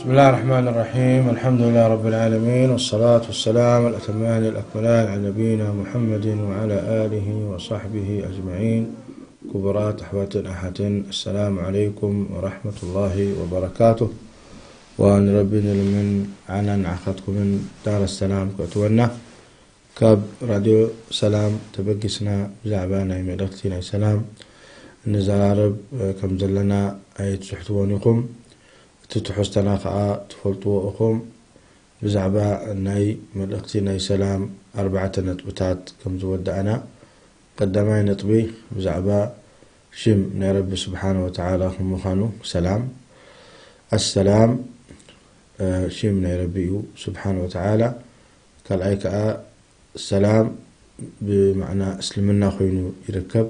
بسم الله الرحمن الرحيم. الحمد لله رب العالمين، والصلاة والسلام الأتمان الأكملان على نبينا محمد وعلى آله وصحبه أجمعين. ክቡራት ኣሕዋትን ኣሓትን፣ السلام عليكم ورحمة الله وبركاته። ونربي نلمن عنا نعخدكم دار السلام كأتونا. ካብ ራድዮ ሰላም ተበጊስና ብዛዕባ ናይ መልእኽቲ ናይ ሰላም እንዘራረብ፣ እ፣ ከም ዘለና ኣይትስሕትዎን ኢኹም። እቲ ትሕዝቶና ከኣ ትፈልጥዎ ኢኹም። ብዛዕባ ናይ መልእኽቲ ናይ ሰላም ኣርባዕተ ነጥብታት ከም ዝወዳእና፣ ቀዳማይ ነጥቢ ብዛዕባ ሽም ናይ ረቢ ስብሓነ ወተዓላ ከም ምዃኑ፣ ሰላም፣ ኣሰላም፣ እ፣ ሽም ናይ ረቢ እዩ ስብሓነ ወተዓላ። ካልኣይ ከኣ ሰላም ብማዕና እስልምና ኮይኑ ይርከብ።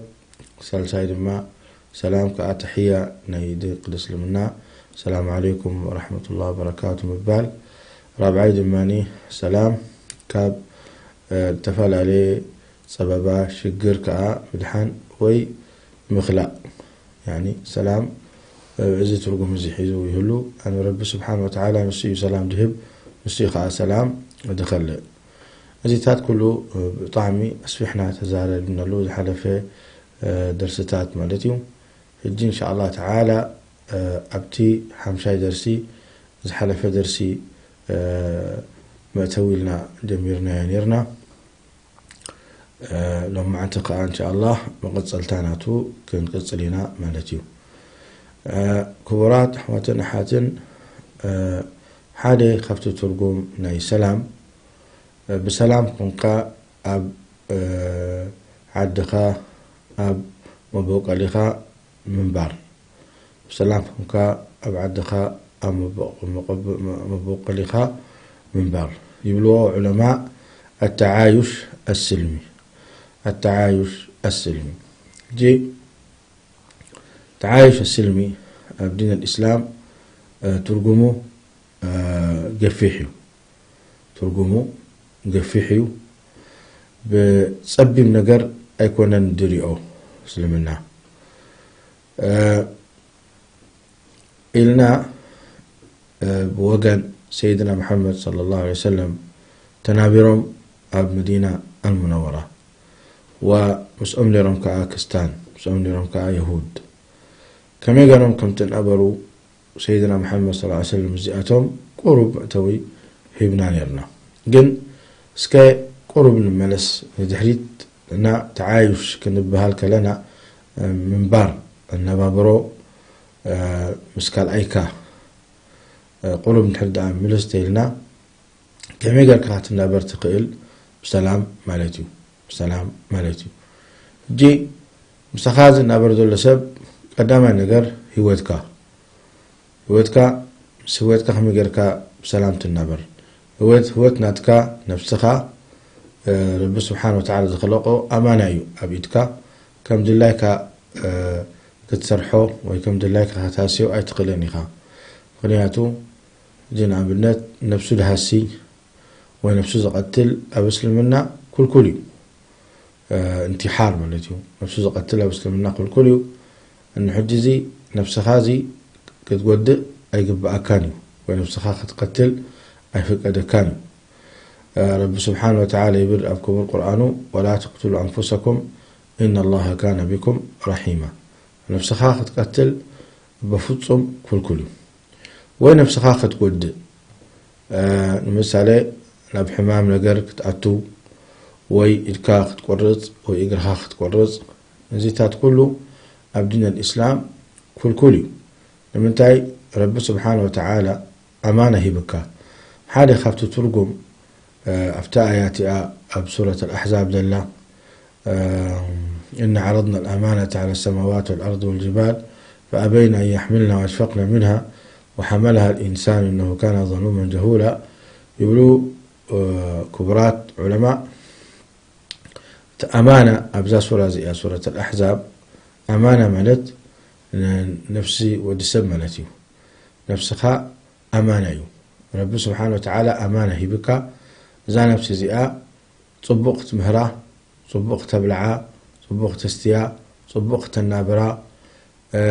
ሳልሳይ ድማ ሰላም ከኣ ተሕያ ናይ ደቂ እስልምና፣ ሰላም ዓለይኩም ወረሕመቱላሂ ወበረካቱ ምባል። ራብዓይ ድማ ሰላም ካብ፣ እ፣ ዝተፈላለየ ጸበባ፣ ሽግር ከኣ ምድሓን ወይ ምኽላእ። ያኒ ሰላም፣ እ፣ እዚ ትርጉም እዚ ሒዙ ይህሉ። ኣነ ረቢ ስብሓን ወተዓላ ንሱ እዩ ሰላም ድህብ፣ ንሱ እዩ ከኣ ሰላም ድኸልእ። እዚታት ኩሉ፣ እ፣ ብጣዕሚ ኣስፊሕና ተዛረብናሉ ዝሓለፈ፣ እ፣ ደርስታት ማለት እዩ። ሕጂ እንሻ ኣላህ ተዓላ፣ እ፣ ኣብቲ ሓምሻይ ደርሲ፣ ዝሓለፈ ደርሲ፣ እ፣ መእተዊ ኢልና ጀሚርናዮ ኔርና። እ፣ ሎማዓንቲ ከኣ እንሻ ኣላህ መቐጸልታ ናቱ ክንቅጽል ኢና ማለት እዩ። እ፣ ክቡራት ኣሕዋትን ኣሓትን፣ እ፣ ሓደ ካብቲ ትርጉም ናይ ሰላም፣ እ፣ ብሰላም ኮንካ ኣብ፣ እ፣ ዓድኻ፣ ኣብ መበቆሊኻ ምንባር። ብሰላም ኮንካ ኣብ ዓድኻ፣ ኣብ መበ-፣ መበ-፣ መበቆሊኻ ምንባር። ይብልዎ ዑለማ፣ ኣተዓዩሽ ኣስልሚ። ኣተዓዩሽ ኣስልሚ። ሕጂ ተዓዩሽ ኣስልሚ ኣብ ዲን ኣልእስላም፣ እ፣ ትርጉሙ፣ እ፣ ገፊሕ እዩ። ትርጉሙ ገፊሕ እዩ። ብጸቢብ ነገር ኣይኮነን ድሪኦ እስልምና። እ፣ ኢልና፣ እ፣ ብወገን ሰይድና መሓመድ ሰለላሁ ዐለይሂ ወሰለም ተናቢሮም ኣብ መዲና ኣልሙነወራ፣ ወምስኦም ነይሮም ከኣ ክስታን፣ ምስኦም ነይሮም ከኣ የሁድ። ከመይ ገይሮም ከም ተናበሩ ሰይድና መሓመድ ሰለላሁ ዐለይሂ ወሰለም እዚኣቶም ቁሩብ መእተዊ ሂብና ነይርና። ግን እስከ ቁሩብ ንመለስ ንድሕሪት እና ተዓዩሽ ክንበሃል ከለና፣ እ፣ ምንባር፣ ኣነባብሮ፣ እ፣ ምስ ካልኣይካ፣ እ፣ ቁሩብ እንድሕር ደኣ ምልስ ተኢልና፣ ከመይ ጌርካ ክትናበር ትኽእል? ብሰላም ማለት እዩ። ብሰላም ማለት እዩ። ሕጂ ምሳኻ ዝናበር ዘሎ ሰብ ቀዳማይ ነገር ህይወትካ። ህይወትካ፣ ምስ ህይወትካ ከመይ ጌርካ ብሰላም ትናበር? ህይወት፣ ህይወት ናትካ፣ ነብስኻ፣ እ፣ ረቢ ስብሓን ወተዓላ ዝኸለቆ ኣማና እዩ ኣብ ኢድካ። ከም ድላይካ፣ እ፣ ክትሰርሖ ወይ ከም ድላይካ ክትሃስዮ ኣይትኽእልን ኢኻ። ምኽንያቱ፣ እዚ ንኣብነት ነብሱ ድሃሲ ወይ ነብሱ ዝቐትል ኣብ እስልምና ክልኩል እዩ። እ፣ እንቲሓር ማለት እዩ። ነብሱ ዝቐትል ኣብ እስልምና ክልኩል እዩ። እንሕጂ እዚ ነብስኻ እዚ ክትጎድእ ኣይግብኣካን እዩ፣ ወይ ነብስኻ ክትቀትል ኣይፍቀደካን እዩ። እ፣ ረቢ ስብሓን ወተዓላ ይብል ኣብ ክቡር ቁርኣኑ፣ "ወላ ተቅትሉ ኣንፉሰኩም ኢነ ላሃ ካነ ቢኩም ረሒማ።" ነብስኻ ክትቀትል በፍጹም ክልኩል እዩ። ወይ ነብስኻ ክትጎድእ፣ እ፣ ንምሳሌ ናብ ሕማም ነገር ክትኣቱ፣ ወይ ኢድካ ክትቆርጽ፣ ወይ እግርኻ ክትቆርጽ፣ እዚታት ኩሉ ኣብ ዲን ኣልእስላም ክልኩል እዩ። ንምንታይ? ረቢ ስብሓን ወተዓላ ኣማና ሂብካ። ሓደ ካብቲ ትርጉም፣ እ፣ ኣብታ ኣያ እቲኣ ኣብ ሱረት ኣልኣሕዛብ ዘላ፣ እ፣ "إنا عرضنا الأمانة على السماوات والأرض والجبال فأبين أن يحملنها وأشفقن منها وحملها الإنسان إنه كان ظلوما جهولا" ይብሉ፣ እ፣ ክቡራት ዑለማ። እቲ ኣማና ኣብዛ ሱራ እዚኣ፣ ሱረት ኣልኣሕዛብ፣ ኣማና ማለት ን-፣ ነፍሲ ወዲ ሰብ ማለት እዩ። ነፍስኻ ኣማና እዩ። ረቢ ስብሓን ወተዓላ ኣማና ሂብካ፣ እዛ ነፍሲ እዚኣ ጽቡቕ ክትምህራ፣ ጽቡቕ ክተብልዓ፣ ጽቡቕ ክተስትያ፣ ጽቡቕ ክተናብራ፣ እ፣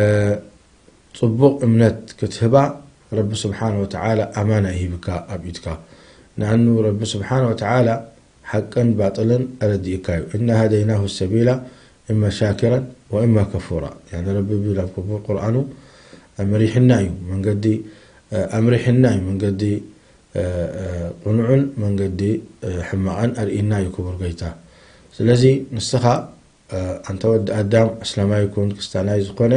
ጽቡቕ እምነት ክትህባ፣ ረቢ ስብሓን ወተዓላ ኣማና ይሂብካ ኣብ ኢድካ። ንኣኑ ረቢ ስብሓን ወተዓላ ሓቅን ባጥልን ኣረዲእካ እዩ። እና ሃደይናሁ ሰቢላ እማ ሻኪረን ወእማ ከፉራ። ያኒ ረቢ ብል ኣብ ክቡር ቁርኣኑ ኣምሪሕና እዩ መንገዲ፣ ኣምሪሕና እዩ መንገዲ ቅኑዕን መንገዲ ሕማቕን ኣርእና እዩ ክቡር ጎይታ። ስለዚ ንስኻ ኣንታ ወዲ ኣዳም፣ ኣስላማይ ይኩን ክስታናይ ዝኾነ፣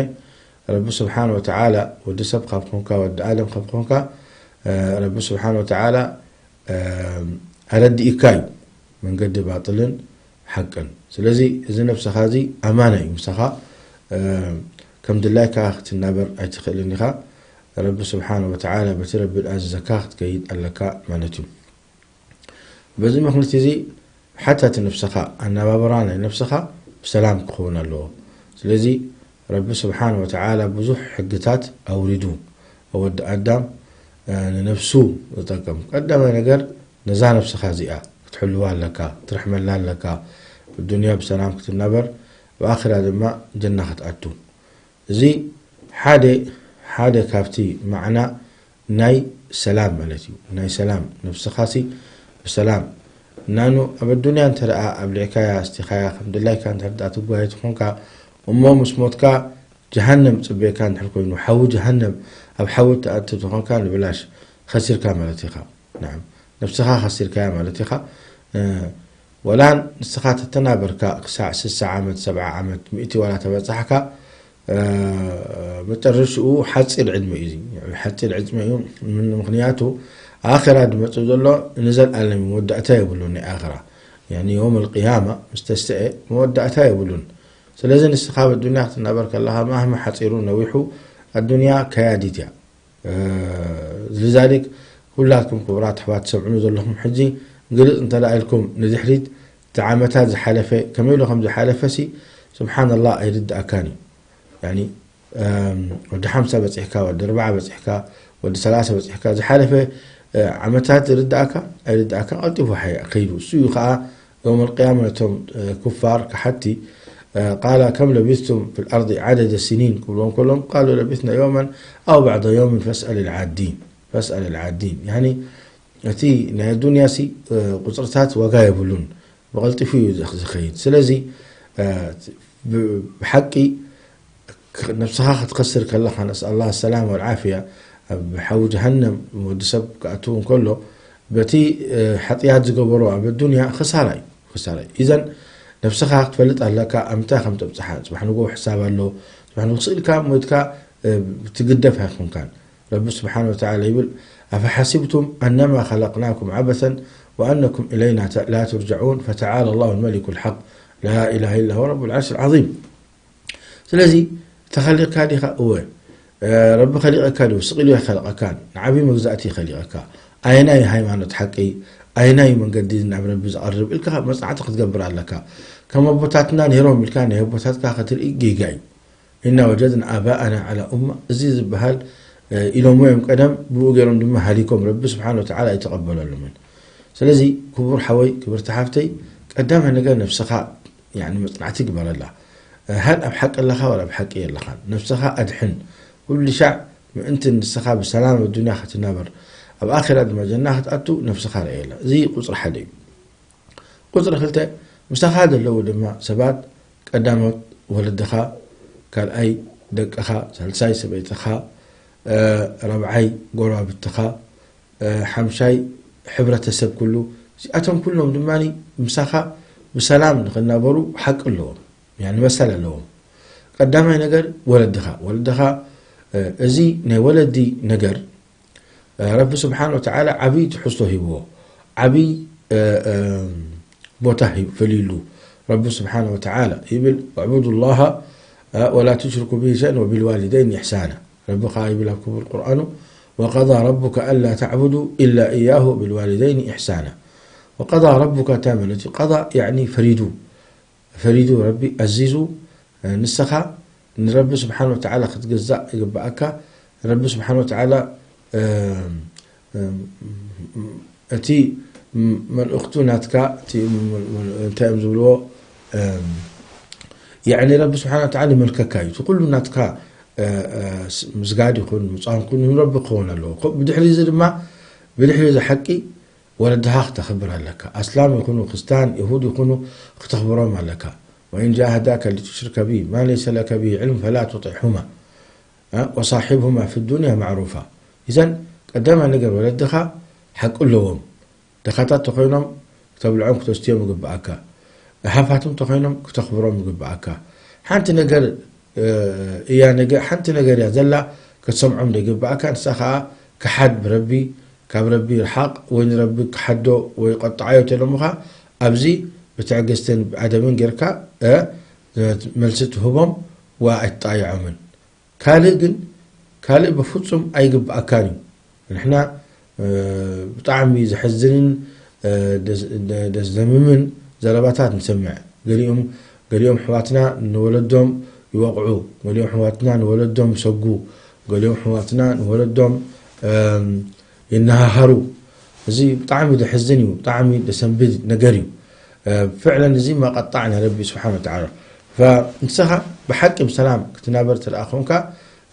ረቢ ስብሓን ወተዓላ ወዲ ሰብ ካብ ኮንካ፣ ወዲ ኣደም ካብ ኮንካ፣ ረቢ ስብሓን ወተዓላ ኣረዲእካ እዩ መንገዲ ባጥልን ሓቅን። ስለዚ እዚ ነብስኻ እዚ ኣማና እዩ ምሳኻ። ከም ድላይካ ክትናበር ኣይትኽእልን ኢኻ። ረቢ ስብሓን ወተዓላ በቲ ረቢ ዝኣዘዘካ ክትከይድ ኣለካ ማለት እዩ። በዚ ምኽንያት እዚ ሓታቲ ነብስኻ፣ ኣነባብራ ናይ ነብስኻ ብሰላም ክኸውን ኣለዎ። ስለዚ ረቢ ስብሓን ወተዓላ ብዙሕ ሕግታት ኣውሪዱ ወዲ ኣዳም ንነብሱ ዝጠቅም። ቀዳማይ ነገር ነዛ ነብስኻ እዚኣ ክትሕልዋ ኣለካ፣ ክትርሕመላ ኣለካ። ብዱንያ ብሰላም ክትናበር፣ ብኣኽራ ድማ ጀና ክትኣቱ። እዚ ሓደ ሓደ ካብቲ ማዕና ናይ ሰላም ማለት እዩ። ናይ ሰላም ነብስኻሲ ብሰላም ናኑ ኣብ ኣዱንያ እንተ ደኣ ኣብሊዕካያ ኣስቲኻያ ከም ድላይካ እንተ ደኣ ትጓየ ትኾንካ እሞ ምስ ሞትካ ጀሃነም ጽበየካ እንድሕር ኮይኑ ሓዊ ጀሃነም ኣብ ሓዊ ትኣቱ ተኾንካ ንብላሽ ኸሲርካ ማለት ኢኻ። ናም ነብስኻ ኸሲርካያ ማለት ኢኻ። ወላ ንስኻ ተተናበርካ ክሳዕ ስሳ ዓመት ሰብዓ ዓመት ሚእቲ ዋላ ተበጻሕካ መጨረሽኡ ሓፂር ዕድመ እዩ። ሓፂር ዕድመ እዩ። ምክንያቱ ኣኸራ ዝመፅእ ዘሎ ንዘለኣለም መወዳእታ የብሉን። ናይ ኣኸራ ዮም ልቅያማ ምስ ተስአ መወዳእታ የብሉን። ስለዚ ንስኻ ብዱንያ ክትናበር ከለኻ ማህመ ሓፂሩ ነዊሑ ኣዱንያ ከያዲት እያ። ልዛሊክ ኩላትኩም ክቡራት ኣሕዋት ትሰምዑኒ ዘለኹም ሕጂ ግልፅ እንተ ኢልኩም ንድሕሪት እቲ ዓመታት ዝሓለፈ ከመይ ኢሉ ከም ዝሓለፈ ሲ ስብሓንላህ ኣይርድኣካን እዩ። ያኒ ወዲ ሓምሳ በፂሕካ፣ ወዲ ኣርባዓ በፂሕካ፣ ወዲ ሰላሳ በፂሕካ ዝሓለፈ ዓመታት ይርድኣካ ኣይርድኣካ ቀልጢፉ ከይዱ እሱ እዩ ከዓ ዮም ልቅያማ ነቶም ኩፋር ክሓቲ ቃላ ከም ለቢስቱም ፊ ልኣርض ዓደደ ሲኒን ክብሎም ከሎም ቃሉ ለቢስና ዮመን ኣው ባዕض ዮምን ፈስኣል ልዓዲን ፈስኣል ልዓዲን። ያኒ እቲ ናይ ኣዱንያ ሲ ቁፅርታት ዋጋ የብሉን፣ ብቐልጢፉ እዩ ዝኸይድ። ስለዚ ብሓቂ ነብስኻ ክትኸስር ከለኻ ነስኣል ላህ ሰላም ወልዓፍያ ኣብ ሓዊ ጀሃነም ወዲ ሰብ ክኣትው እንከሎ በቲ ሓጥያት ዝገበሮ ኣብ ኣዱንያ ክሳራ እዩ። ክሳራ እዩ። ኢዘን ነብስኻ ክትፈልጥ ኣለካ ኣብ ምንታይ ከም ተብፅሓ። ፅባሕ ንጎ ሕሳብ ኣሎ። ፅባሕ ንጎ ስእልካ ሞትካ ትግደፍ ኣይኮንካን። ረቢ ስብሓን ወተዓላ ይብል ኣፈሓሲብቱም ኣነማ ኸለቅናኩም ዓበሰን ወኣነኩም ኢለይና ላ ትርጀዑን ፈተዓላ ላሁ ልመሊኩ ልሓቅ ላ ኢላሃ ኢላ ሁወ ረቡ ልዓርሽ ልዓዚም። ስለዚ ተኸሊቕካ ዲኻ? እወ። ረቢ ከሊቐካ ድዩ? ስቕ ኢሉ ኣይኸለቐካን። ንዓብዪ መግዛእቲ ይኸሊቐካ። ኣየናይ ሃይማኖት ሓቂ፣ ኣየናይ መንገዲ ናብ ረቢ ዝቐርብ ኢልካ መጽናዕቲ ክትገብር ኣለካ። ከም ኣቦታትና ነይሮም ኢልካ ናይ ኣቦታትካ ክትርኢ ጌጋ እዩ። ኢና ወጀድና ኣባኣና ዓላ ኡማ፣ እዚ ዝበሃል ኢሎሞ እዮም ቀደም፣ ብኡ ገይሮም ድማ ሃሊኮም፣ ረቢ ስብሓን ወተዓላ ኣይተቐበለሉምን። ስለዚ ክቡር ሓወይ ክብርቲ ሓፍተይ ቀዳማይ ነገር ነብስኻ መፅናዕቲ ግበረላ። ሃል ኣብ ሓቂ ኣለኻ ወላ ኣብ ሓቂ የለኻን? ነብስኻ ኣድሕን። ኩሉ ሻዕ ምእንቲ ንስኻ ብሰላም ኣብ ዱንያ ክትናበር ኣብ ኣኼራ ድማ ጀና ክትኣቱ ነብስኻ ረእየላ። እዚ ቁፅሪ ሓደ እዩ። ቁፅሪ ክልተ ምሳኻ ዘለዉ ድማ ሰባት ቀዳሞት ወለድኻ፣ ካልኣይ ደቅኻ፣ ሳልሳይ ሰበይትኻ፣ ራብዓይ ጎረባብትኻ፣ ሓምሻይ ሕብረተሰብ ኩሉ። እዚኣቶም ኩሎም ድማ ምሳኻ ብሰላም ንኽናበሩ ሓቂ ኣለዎም፣ ያኒ መሰል ኣለዎም። ቀዳማይ ነገር ወለድኻ። ወለድኻ እዚ ናይ ወለዲ ነገር ረቢ ስብሓን ወተዓላ ዓብዪ ትሕዝቶ ሂብዎ፣ ዓብዪ ቦታ ፈልዩሉ። ረቢ ስብሓን ወተዓላ ይብል እዕቡዱ ላሃ ወላ ትሽርኩ ብሂ ሸይን ወቢልዋሊደይን ኢሕሳና። ረቢ ከዓ ይብል ኣብ ክቡር ቁርኣኑ ወቀዳ ረቡከ ኣላ ተዕቡዱ ኢላ እያሁ ወቢልዋሊደይን ኢሕሳና። ወቀዳ ረቡከ እንታይ ማለት እዩ? ቀዳ ያኒ ፈሪዱ፣ ፈሪዱ ረቢ ኣዚዙ ንስኻ ንረቢ ስብሓን ወተዓላ ክትግዛእ ይግብኣካ። ረቢ ስብሓን ወተዓላ እቲ መልእኽቱ ናትካ እንታይ እዮም ዝብልዎ? ያኒ ረቢ ስብሓን ወተዓላ ይመልከካ እዩ። እቲ ኩሉ ናትካ እ፣ እ፣ ስ-፣ ምስጋድ ይኹን ምጻም ይኹን ንረቢ ክኸውን ኣለዎ። ከምኡ ብድሕሪ እዚ ድማ፣ ብድሕሪ እዚ ሓቂ ወለድኻ ክተኽብር ኣለካ። ኣስላም ይኹኑ ክርስታን፣ ይሁድ ይኹኑ ክተኽብሮም ኣለካ። "ወኢን ጃሃዳከ ሊቱሽሪከ ቢ ማ ለይሰ ለከ ቢሂ ዕልም ፈላ ቱጢዕሁማ፣ እ፣ ወሳሒብሁማ ፊ ዱንያ ማዕሩፋ።" ኢዘን ቀዳማይ ነገር ወለድኻ ሓቂ ኣለዎም። ድኻታት ተኾይኖም ክተብልዖም ክተስትዮም ይግብኣካ። ሃፋትም ተኾይኖም ክተኽብሮም ይግብኣካ። ሓንቲ ነገር፣ እ፣ እያ ነገ-፣ ሓንቲ ነገር እያ ዘላ ክትሰምዖም ዘይግብኣካ። ንሳ ኸኣ ክሓድ ብረቢ፣ ካብ ረቢ ርሓቕ ወይ ንረቢ ክሓዶ ወይ ቀጥዓዮ ተሎምኻ፣ ኣብዚ ብትዕግስትን ብኣደብን ጌርካ፣ እ፣ መልሲ ትህቦም ወ ኣይትጣይዖምን። ካልእ ግን፣ ካልእ ብፍጹም ኣይግብኣካን እዩ። ንሕና፣ እ፣ ብጣዕሚ ዘሕዝንን፣ እ፣ ደስ-፣ ደ-፣ ደስደምምን ዘረባታት ንሰምዕ። ገሊኦም፣ ገሊኦም ኣሕዋትና ንወለዶም ይወቕዑ፣ ገሊኦም ኣሕዋትና ንወለዶም ይሰጉ፣ ገሊኦም ኣሕዋትና ንወለዶም፣ እም፣ ይነሃሃሩ። እዚ ብጣዕሚ ዘሕዝን እዩ፣ ብጣዕሚ ዘሰንብድ ነገር እዩ። እ፣ ፍዕለን እዚ መቐጣዕ ናይ ረቢ ስብሓነ ወተዓላ። ፈ-፣ ንስኻ ብሓቂ ብሰላም ክትናበር ትረኣ ኾንካ፣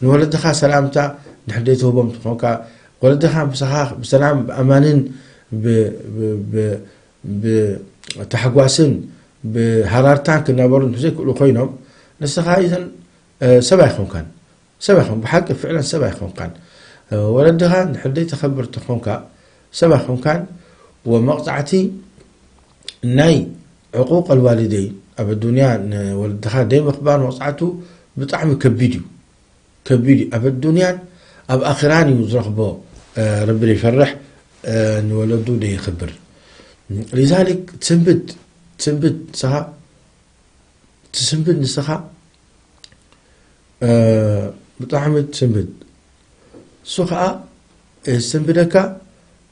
ንወለድኻ ሰላምታ ድሕር ዘይትህቦም ትኾንካ፣ ወለድኻ ምሳኻ ብሰላም ብኣማንን ብ-፣ ብ-፣ ብ-፣ ብታሕጓስን ብሃራርታን ክናበሩ ዘይክእሉ ኮይኖም፣ ንስኻ ኢዘን፣ እ፣ ሰብ ኣይኮንካን። ሰብ ኣይኮን-፣ ብሓቂ ፍዕለን ሰብ ኣይኮንካን። እ፣ ወለድኻ እንድሕር ዘይተኸብር ተኾንካ፣ ሰብ ኣይኮንካን። ወመቕጻዕቲ ናይ ዕቁቅ ኣልዋሊደይን ኣብ ኣዱንያ ንወለድኻ ዘይምኽባር መቕጻዕቱ ብጣዕሚ ከቢድ እዩ። ከቢድ እዩ። ኣብ ኣዱንያን ኣብ ኣኺራን እዩ ዝረኽቦ፣ እ፣ ረቢ ዘይፈርሕ፣ እ፣ ንወለዱ ዘይኽብር። ሊዛሊክ ትስንብድ፣ ትስንብድ ንስኻ፣ ትስንብድ ንስኻ፣ እ፣ ብጣዕሚ ትስንብድ። እሱ ኸኣ፣ እ፣ ዝስንብደካ፣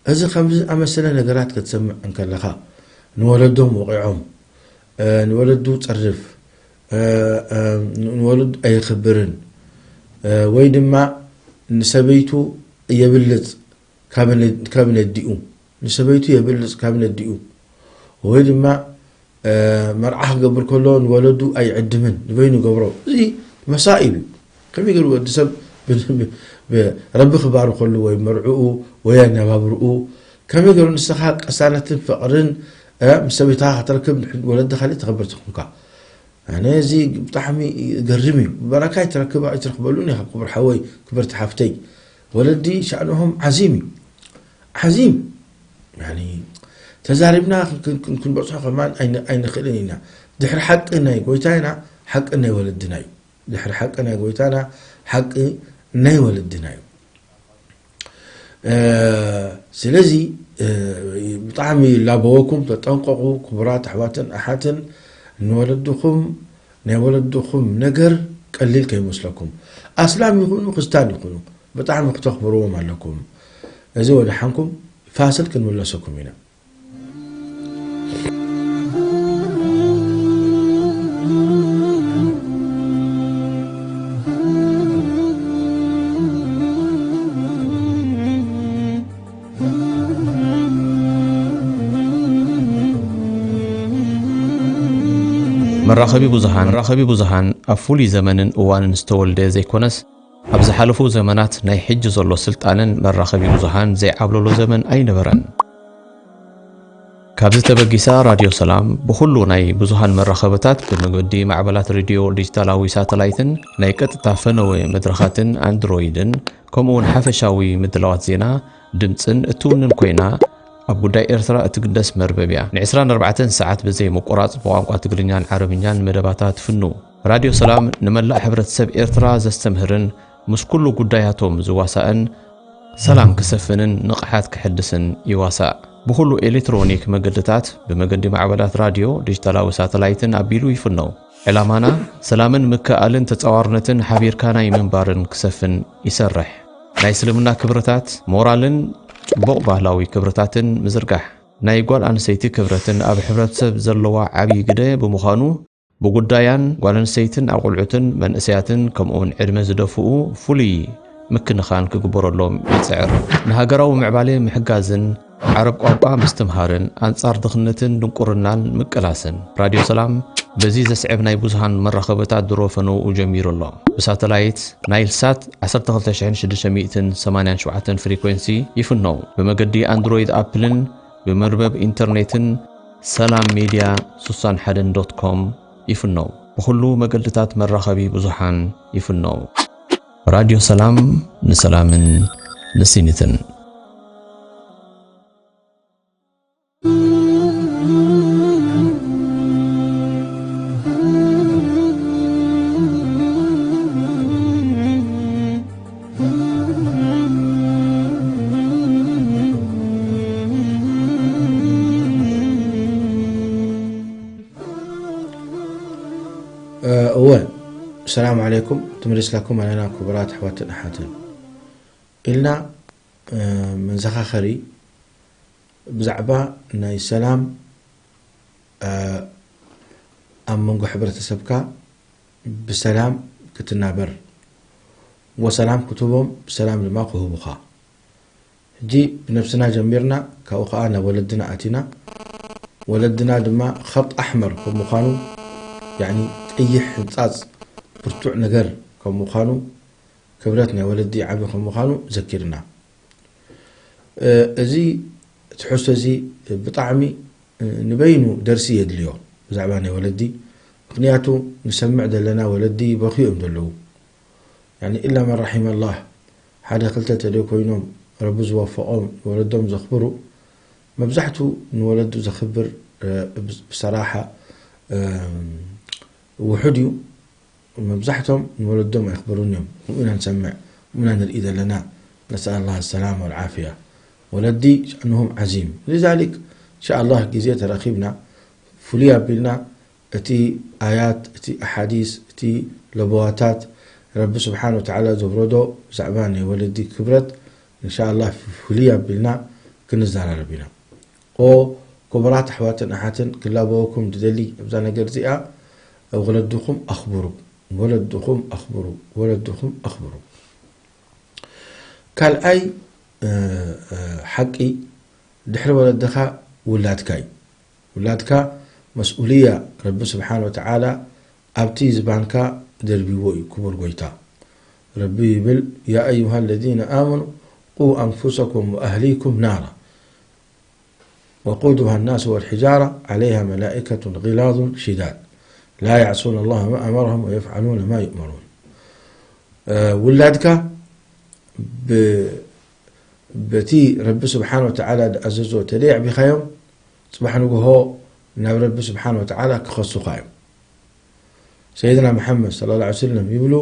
እዚ ከምዚ ዝኣመሰለ ነገራት ክትሰምዕ እንከለኻ፣ ንወለዶም ወቒዖም፣ እ፣ ንወለዱ ጸርፍ፣ እ፣ እ፣ ንወለዱ ኣይኽብርን፣ እ፣ ወይ ድማ ንሰበይቱ የብልጽ ካብ ነ-፣ ካብ ነዲኡ፣ ንሰበይቱ የብልጽ ካብ ነዲኡ፣ ወይ ድማ፣ እ፣ መርዓ ክገብር ከሎ ንወለዱ ኣይዕድምን፣ ንበይኑ ገብሮ። እዚ መሳኢብ እዩ። ከመይ ገይሩ ወዲ ሰብ ብ-፣ ብ-፣ ብ-፣ ረቢ ክባርኸሉ ወይ መርዕኡ ወይ ኣነባብርኡ፣ ከመይ ገይሩ ንስኻ ቅሳነትን ፍቕርን፣ እ፣ ምስ ሰበይትኻ ክትረክብ ወለድኻ ተኸብር ተኾንካ? ኣነ እዚ ብጣዕሚ ይገርም እዩ። በረካ ይትረክብ ኣይትረክበሉን ኢኻ ክቡር ሓወይ፣ ክብርቲ ሓፍተይ። ወለዲ ሻእንኦም ዓዚም እዩ። ዓዚም። ያኒ ተዛሪብና ክን-፣ ክን-፣ ክን-፣ ክንበጽሖ ከማን ኣይን-፣ ኣይንኽእልን ኢና። ድሕሪ ሓቂ ናይ ጎይታና፣ ሓቂ ናይ ወለድና እዩ። ድሕሪ ሓቂ ናይ ጎይታና፣ ሓቂ ናይ ወለድና እዩ። እ፣ ስለዚ፣ እ፣ ብጣዕሚ ላበወኩም ተጠንቀቑ፣ ክቡራት ኣሕዋትን ኣሓትን፣ ንወለድኹም፣ ናይ ወለድኹም ነገር ቀሊል ከይመስለኩም። ኣስላም ይኹኑ፣ ክርስታን ይኹኑ፣ ብጣዕሚ ክተኽብርዎም ኣለኩም። እዚ ወደሓንኩም ፋስል ክንምለሰኩም ኢና። መራኸቢ ብዙሃን፣ መራኸቢ ብዙሃን ኣብ ፍሉይ ዘመንን እዋንን ዝተወልደ ዘይኮነስ፣ ኣብ ዝሓለፉ ዘመናት ናይ ሕጂ ዘሎ ስልጣነን መራኸቢ ብዙሃን ዘይዓብለሎ ዘመን ኣይነበረን። ካብዚ ተበጊሳ ራድዮ ሰላም ብኹሉ ናይ ብዙሃን መራኸብታት ብመገዲ ማዕበላት ሬድዮ ዲጂታላዊ ሳተላይትን ናይ ቀጥታ ፈነወ መድረኻትን ኣንድሮይድን ከምኡ እውን ሓፈሻዊ ምድላዋት ዜና፣ ድምጽን እትውንን ኮይና ኣብ ጉዳይ ኤርትራ እትግደስ መርበብ እያ። ን ዕስራን ኣርባዕተን ሰዓት ብዘይ ምቁራጽ ብቋንቋ ትግርኛን ዓረብኛን መደባታ ትፍኑ። ራድዮ ሰላም ንመላእ ሕብረተሰብ ኤርትራ ዘስተምህርን ምስ ኩሉ ጉዳያቶም ዝዋሳእን ሰላም ክሰፍንን ንቕሓት ክሕድስን ይዋሳእ። ብኹሉ ኤሌክትሮኒክ መገድታት ብመገዲ ማዕበላት ራድዮ፣ ዲጂታላዊ ሳተላይትን ኣቢሉ ይፍነው። ዕላማና ሰላምን ምክእኣልን ተጻዋርነትን ሓቢርካ ናይ ምንባርን ክሰፍን ይሰርሕ። ናይ እስልምና ክብርታት፣ ሞራልን ጽቡቕ ባህላዊ ክብርታትን ምዝርጋሕ። ናይ ጓል ኣንስተይቲ ክብረትን ኣብ ሕብረተሰብ ዘለዋ ዓብዪ ግደ ብምዃኑ፣ ብጉዳያን ጓል ኣንስተይትን ኣቑልዑትን መንእሰያትን ከምኡውን ዕድመ ዝደፍኡ ፍሉይ ምክንኻን ክግበረሎም ይጽዕር። ንሃገራዊ ምዕባሌ ምሕጋዝን ዓረብ ቋንቋ ምስትምሃርን ኣንጻር ድኽነትን ድንቁርናን ምቅላስን። ራድዮ ሰላም በዚ ዘስዕብ ናይ ብዙሃን መራኸብታት ድሮ ፈነውኡ ጀሚሩ ኣሎ። ብሳተላይት ናይል ሳት ዓሰርተ ክልተ ሽሕን ሽዱሽተ ሚእትን ሰማንያን ሸውዓተን ፍሪኮንሲ ይፍነው። ብመገዲ ኣንድሮይድ ኣፕልን ብመርበብ ኢንተርኔትን ሰላም ሚድያ ስሳን ሓደን ዶት ኮም ይፍነው። ብኹሉ መገድታት መራኸቢ ብዙሃን ይፍነው። ራድዮ ሰላም፣ ንሰላምን ንሲኒትን። እወ፣ ሰላም ዓለይኩም። ተመሊስናኩም ኣለና ክቡራት ኣሕዋትን ኣሓትን። ኢልና፣ እ፣ መዘኻኸሪ ብዛዕባ ናይ ሰላም፣ እ፣ ኣብ መንጎ ሕብረተሰብካ ብሰላም ክትናበር፣ ወሰላም ክትህቦም፣ ብሰላም ድማ ክህቡኻ። ሕጂ ብነብስና ጀሚርና፣ ካብኡ ኸዓ ናብ ወለድና ኣቲና። ወለድና ድማ ኸጥ ኣሕመር ከም ምዃኑ፣ ያዕኒ ቀይሕ ሕንጻጽ ብርቱዕ ነገር ከም ምዃኑ፣ ክብረት ናይ ወለዲ ዓቢ ከም ምዃኑ ዘኪርና። እ፣ እዚ ትሕዝቶ እዚ ብጣዕሚ፣ እ፣ ንበይኑ ደርሲ የድልዮ ብዛዕባ ናይ ወለዲ። ምኽንያቱ ንሰምዕ ዘለና ወለዲ ይበኽዩ እዮም ዘለዉ። ያኒ ኢላ መን ረሒመ ኣላህ፣ ሓደ ክልተ ተደይ ኮይኖም ረቢ ዝወፈቖም ንወለዶም ዘኽብሩ። መብዛሕቱ ንወለዱ ዘኽብር፣ እ፣ ብስ-፣ ብሰራሓ፣ እ፣ ውሑድ እዩ። መብዛሕቶም ንወለዶም ኣየኽብሩን እዮም። ከምኡ ኢና ንሰምዕ፣ ከምኡ ኢና ንርኢ ዘለና። ነስኣል ኣላህ ሰላም ወልዓፍያ። ወለዲ ሸእንሁም ዓዚም። ሊዛሊክ፣ እንሻ ኣላህ ግዜ ተረኺብና፣ ፍሉይ ኣቢልና እቲ ኣያት፣ እቲ ኣሓዲስ፣ እቲ ለበዋታት ረቢ ስብሓን ወተዓላ ዘውረዶ ብዛዕባ ናይ ወለዲ ክብረት፣ እንሻ ኣላህ ፍሉይ ኣቢልና ክንዘራረብ ኢና። ኦ ክቡራት ኣሕዋትን ኣሓትን፣ ክላበወኩም ዝደሊ ኣብዛ ነገር እዚኣ፣ ወለድኹም ኣኽብሩ፣ ወለድኹም ኣኽብሩ፣ ወለድኹም ኣኽብሩ። ካልኣይ፣ እ፣ እ፣ ሓቂ ድሕሪ ወለድኻ ውላድካ እዩ። ውላድካ መስኡልያ ረቢ ስብሓን ወተዓላ ኣብቲ ዝባንካ ደርቢዎ እዩ፣ ክቡር ጎይታ። ረቢ ይብል፣ ያ ኣዩሃ ለዚነ ኣመኑ ቁ ኣንፉሰኩም ወኣህሊኩም ናራ ወቁዱሃ ናሱ ወልሒጃራ ዓለይሃ መላኢከቱን ጊላዙን ሽዳድ ላ ያዕሱነ ላህ ማ ኣመረሁም ወየፍዓሉነ ማ ዩእመሩን። እ፣ ውላድካ ብ-፣ በቲ ረቢ ስብሓን ወተዓላ ዝኣዘዞ ተደይ ኣዕቢኻዮም፣ ጽባሕ ንግሆ ናብ ረቢ ስብሓን ወተዓላ ክኸሱኻ እዮም። ሰይድና መሓመድ ሰለላሁ ዐለይሂ ወሰለም ይብሉ፣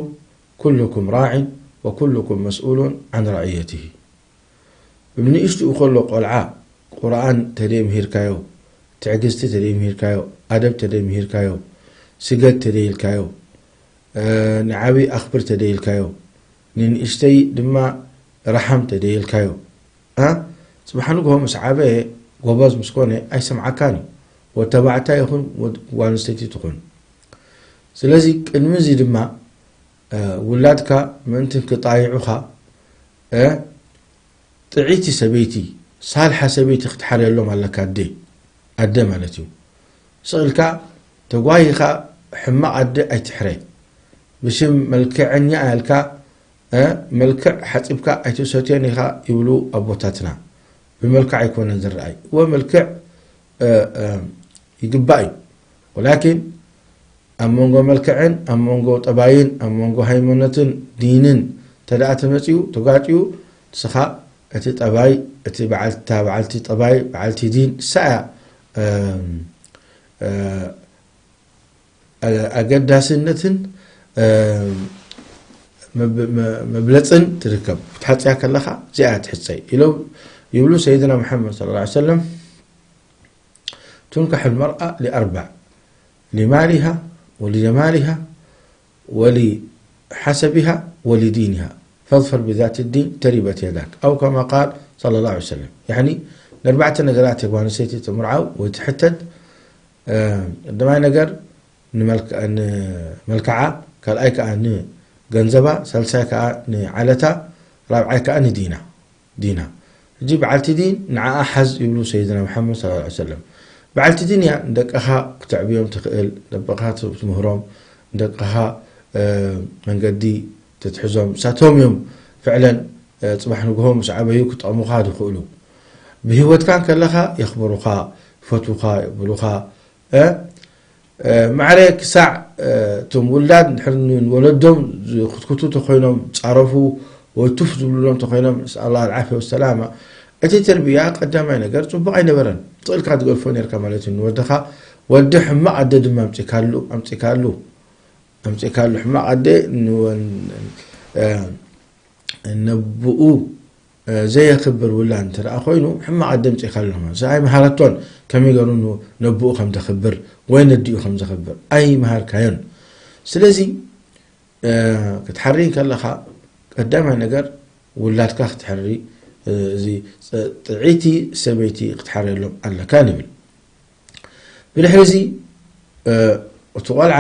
ኩሉኩም ራዒን ወኩሉኩም መስኡሉን ዓን ራዕየትሂ። ብንእሽትኡ ከሎ ቆልዓ ቁርኣን ተደይ ምሂርካዮ፣ ትዕግስቲ ተደይ ምሂርካዮ፣ ኣደብ ተደይ ምሂርካዮ፣ ስገድ ተደይ ኢልካዮ፣ እ፣ ንዓብዪ ኣኽብር ተደይ ኢልካዮ፣ ንንእሽተይ ድማ ረሓም ተደይ ኢልካዮ፣ እ፣ ጽባሕ ንግሆ ምስ ዓበየ ጎበዝ ምስ ኮነ ኣይሰምዓካን እዩ። ወተባዕታይ ይኹን ወድ-፣ ጓል ኣንስተይቲ ትኹን። ስለዚ ቅድሚ እዚ ድማ፣ እ፣ ውላድካ ምእንቲ ክጣይዑኻ፣ እ፣ ጥዕይቲ ሰበይቲ፣ ሳልሓ ሰበይቲ ክትሓርየሎም ኣለካ። ኣደ፣ ኣደ ማለት እዩ። ስቕ ኢልካ ተጓይኻ ሕማቕ ኣደ ኣይትሕረ። ብሽም መልክዐኛ ኢልካ፣ እ፣ መልክዕ ሓጺብካ ኣይትሰትዮን ኢኻ ይብሉ ኣቦታትና። ብመልክዕ ኣይኮነን ዝረኣይ። እወ፣ መልክዕ፣ እ፣ እ፣ ይግባእ እዩ። ወላኪን ኣብ መንጎ መልክዕን ኣብ መንጎ ጠባይን ኣብ መንጎ ሃይማኖትን ዲንን እንተ ደኣ ተመጺኡ፣ ተጋጭዩ፣ ንስኻ እቲ ጠባይ፣ እቲ በዓል-፣ እታ በዓልቲ ጠባይ፣ በዓልቲ ዲን፣ ንሳ እያ፣ እም፣ እ፣ አ-፣ ኣገዳስነትን፣ እም፣ መብ-፣ መ-፣ መብለጽን ትርከብ። ክትሓጽያ ከለኻ እዚኣ እያ ትሕጸይ ኢሎም ይብሉ ሰይድና መሓመድ ሰለላሁ ዐለይሂ ወሰለም። تنكح المرأة لأربع: لمالها ولجمالها ولحسبها ولدينها فاظفر بذات الدين تربت يداك، أو كما قال صلى الله عليه وسلم. يعني ንኣርባዕተ ነገራት ጓል ኣንስተይቲ ትምርዓው ወይ ትሕተት። እ፣ ቀዳማይ ነገር ንመልክ-፣ ንመልክዓ፣ ካልኣይ ከኣ ንገንዘባ፣ ሳልሳይ ከኣ ንዓለታ፣ ራብዓይ ከኣ ንዲና። ዲና። ሕጂ በዓልቲ ዲን ንዓኣ ሓዝ ይብሉ ሰይድና መሓመድ ሰለላሁ ዐለይሂ ወሰለም። በዓልቲ ድንያ ንደቅኻ ክተዕብዮም ትኽእል፣ ደቅኻ ትምህሮም፣ ንደቅኻ መንገዲ ትትሕዞም፣ እሳቶም እዮም ፍዕለን ፅባሕ ንግሆ ምስ ዓበዩ ክጠቕሙኻ ዝኽእሉ። ብህይወትካ ከለኻ የኽብሩኻ፣ ይፈትዉኻ፣ የብሉኻ። ማዕረ ክሳዕ እቶም ውላድ ንድሕር ንወለዶም ዝክትክቱ ተኮይኖም፣ ፃረፉ ወይ ቱፍ ዝብሉሎም ተኮይኖም፣ ነስኣል ላህ ኣልዓፍያ ወሰላማ። እቲ ተርቢያ ቀዳማይ ነገር ፅቡቕ ኣይነበረን። ትኽእልካ ትገድፎ ነርካ ማለት እዩ ንወድኻ። ወዲ ሕማቕ ኣደ ድማ ኣምፂካሉ ኣምፂካሉ ኣምፂካሉ ሕማቕ ኣደ ንወን ነብኡ ዘየኽብር ውላድ እንተ ደኣ ኮይኑ፣ ሕማቕ ኣደ ኣምጺእካሉ ማለት እዩ። ኣይመሃረቶን ከመይ ገይሩ ን-፣ ነብኡ ከም ዘኽብር ወይ ነዲኡ ከም ዘኽብር ኣይመሃርካዮን። ስለዚ፣ እ፣ ክትሓሪ ከለኻ ቀዳማይ ነገር ውላድካ ክትሕሪ፣ እ፣ እዚ ጸ-፣ ጥዕይቲ ሰበይቲ ክትሓርየሎም ኣለካ ንብል። ብድሕሪ እዚ፣ እ፣ እቲ ቆልዓ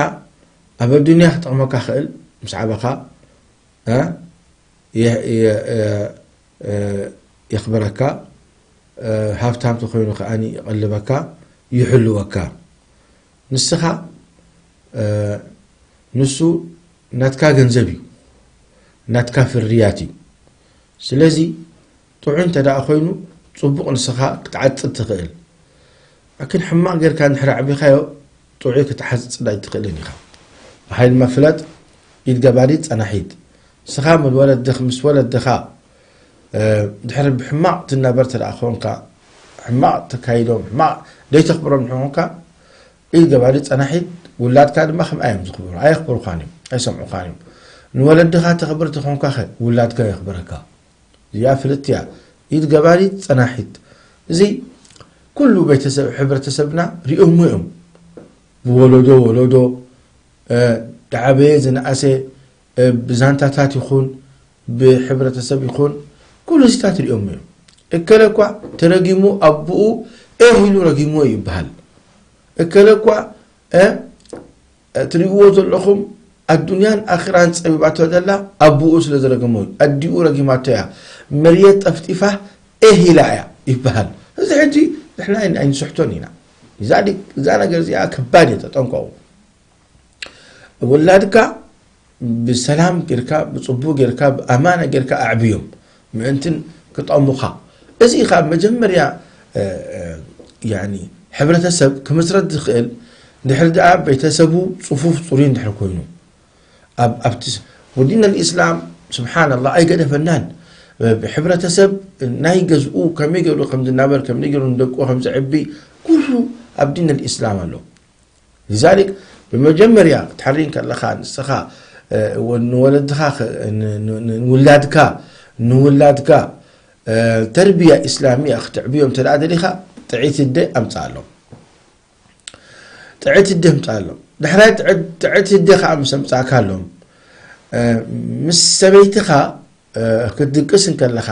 ኣብ ኣዱንያ ክጠቕመካ ክእል ምስ ዓበኻ፣ እ፣ የ-፣ የ-፣ እ፣ እ፣ የኽብረካ፣ እ፣ ሃብታም ተኾይኑ ከኣ ይቐልበካ፣ ይሕልወካ። ንስኻ፣ እ፣ ንሱ ናትካ ገንዘብ እዩ፣ ናትካ ፍርያት እዩ። ስለዚ ጥዑይ እንተ ደኣ ኮይኑ፣ ጽቡቕ ንስኻ ክትዓጽድ ትኽእል። ላኪን ሕማቕ ጌርካ እንድሕር ኣዕቢኻዮ፣ ጥዑይ ክትዓጽድ ኣይትኽእልን ኢኻ። ብሓይሊ መፍለጥ፣ ኢድ ገባሪት ጸናሒት። ንስኻ ምን ወለድኽ-፣ ምስ ወለድኻ፣ እ፣ ድሕሪ ብሕማቕ ትናበር እንተ ደኣ ኮንካ፣ ሕማቕ ተካይዶም፣ ሕማቕ ደይተኽብሮም እንድሕር ኮንካ፣ ኢድ ገባሪት ጸናሒት፣ ውላድካ ድማ ከምኣ እዮም ዝኽብሩ። ኣየኽብሩኻን እዮም፣ ኣይሰምዑኻን እዮም። ንወለድኻ ተኽብር ተኾንካኸ፣ ውላድካ የኽብረካ። እዚኣ ፍልጥቲ እያ። ኢድ ገባሪት ጸናሒት። እዚ ኩሉ ቤተሰብ፣ ሕብረተሰብና ሪኦሞ እዮም። ብወለዶ ወለዶ፣ እ፣ ዝዓበየ ዝነኣሰ፣ እ፣ ብዛንታታት ይኹን፣ ብሕብረተሰብ ይኹን፣ ኩሉ እዚታት ሪኦሞ እዮም። እከለ እኳ ተረጊሙ ኣቦኡ ኤህ ኢሉ ረጊምዎ ይበሃል። እከለ እኳ፣ እ፣ ትሪእዎ ዘለኹም ኣዱንያን ኣኺራን ጸቢባቶ ዘላ ኣቦኡ ስለ ዝረገሞ እዩ። ኣዲኡ ረጊማቶ እያ። መርየት ጠፍጢፋ ኤህ ኢላ እያ ይበሃል። እዚ ሕጂ ንሕና ኣይን-፣ ኣይንስሕቶን ኢና። እዛ ዲ-፣ እዛ ነገር እዚኣ ከባድ እየ፣ ተጠንቀቑ። ውላድካ ብሰላም ጌርካ፣ ብጽቡቕ ጌርካ፣ ብኣማና ጌርካ ኣዕብዮም። ምእንትን ክጠቕሙኻ። እዚ ኸኣ መጀመርያ፣ እ፣ እ፣ ያኒ፣ ሕብረተሰብ ክምስረት ዝኽእል፣ ድሕሪ ደኣ ቤተሰቡ ጽፉፍ ጽሩይ እንድሕር ኮይኑ፣ ኣብ፣ ኣብቲ ስ-፣ ወዲን ኣልኢስላም፣ ስብሓንላህ፣ ኣይገደፈናን። እ፣ ብሕብረተሰብ ናይ ገዝኡ ከመይ ገይሩ ከም ዝናበር፣ ከመይ ገይሩ ንደቁ ከም ዘዕቢ፣ ኩሉ ኣብ ዲን ኣልኢስላም ኣሎ። ሊዛሊክ፣ ብመጀመርያ ክትሓሪ ከለኻ ንስኻ፣ እ፣ ወ-፣ ንወለድኻ ኸ-፣ ን-፣ ን-፣ ን-፣ ንውላድካ፣ ንውላድካ፣ እ፣ ተርቢያ ኢስላሚያ ክትዕብዮም እንተ ደኣ ደሊኻ፣ ጥዕይቲ ኣደ ኣምጽኣሎም። ጥዕይቲ ኣደ ኣምጽኣሎም። ድሕራይ ጥዕ-፣ ጥዕይቲ ኣደ ኸኣ ምስ ኣምጻእካሎም፣ እ፣ ምስ ሰበይትኻ እ፣ ክትድቅስ እንከለኻ፣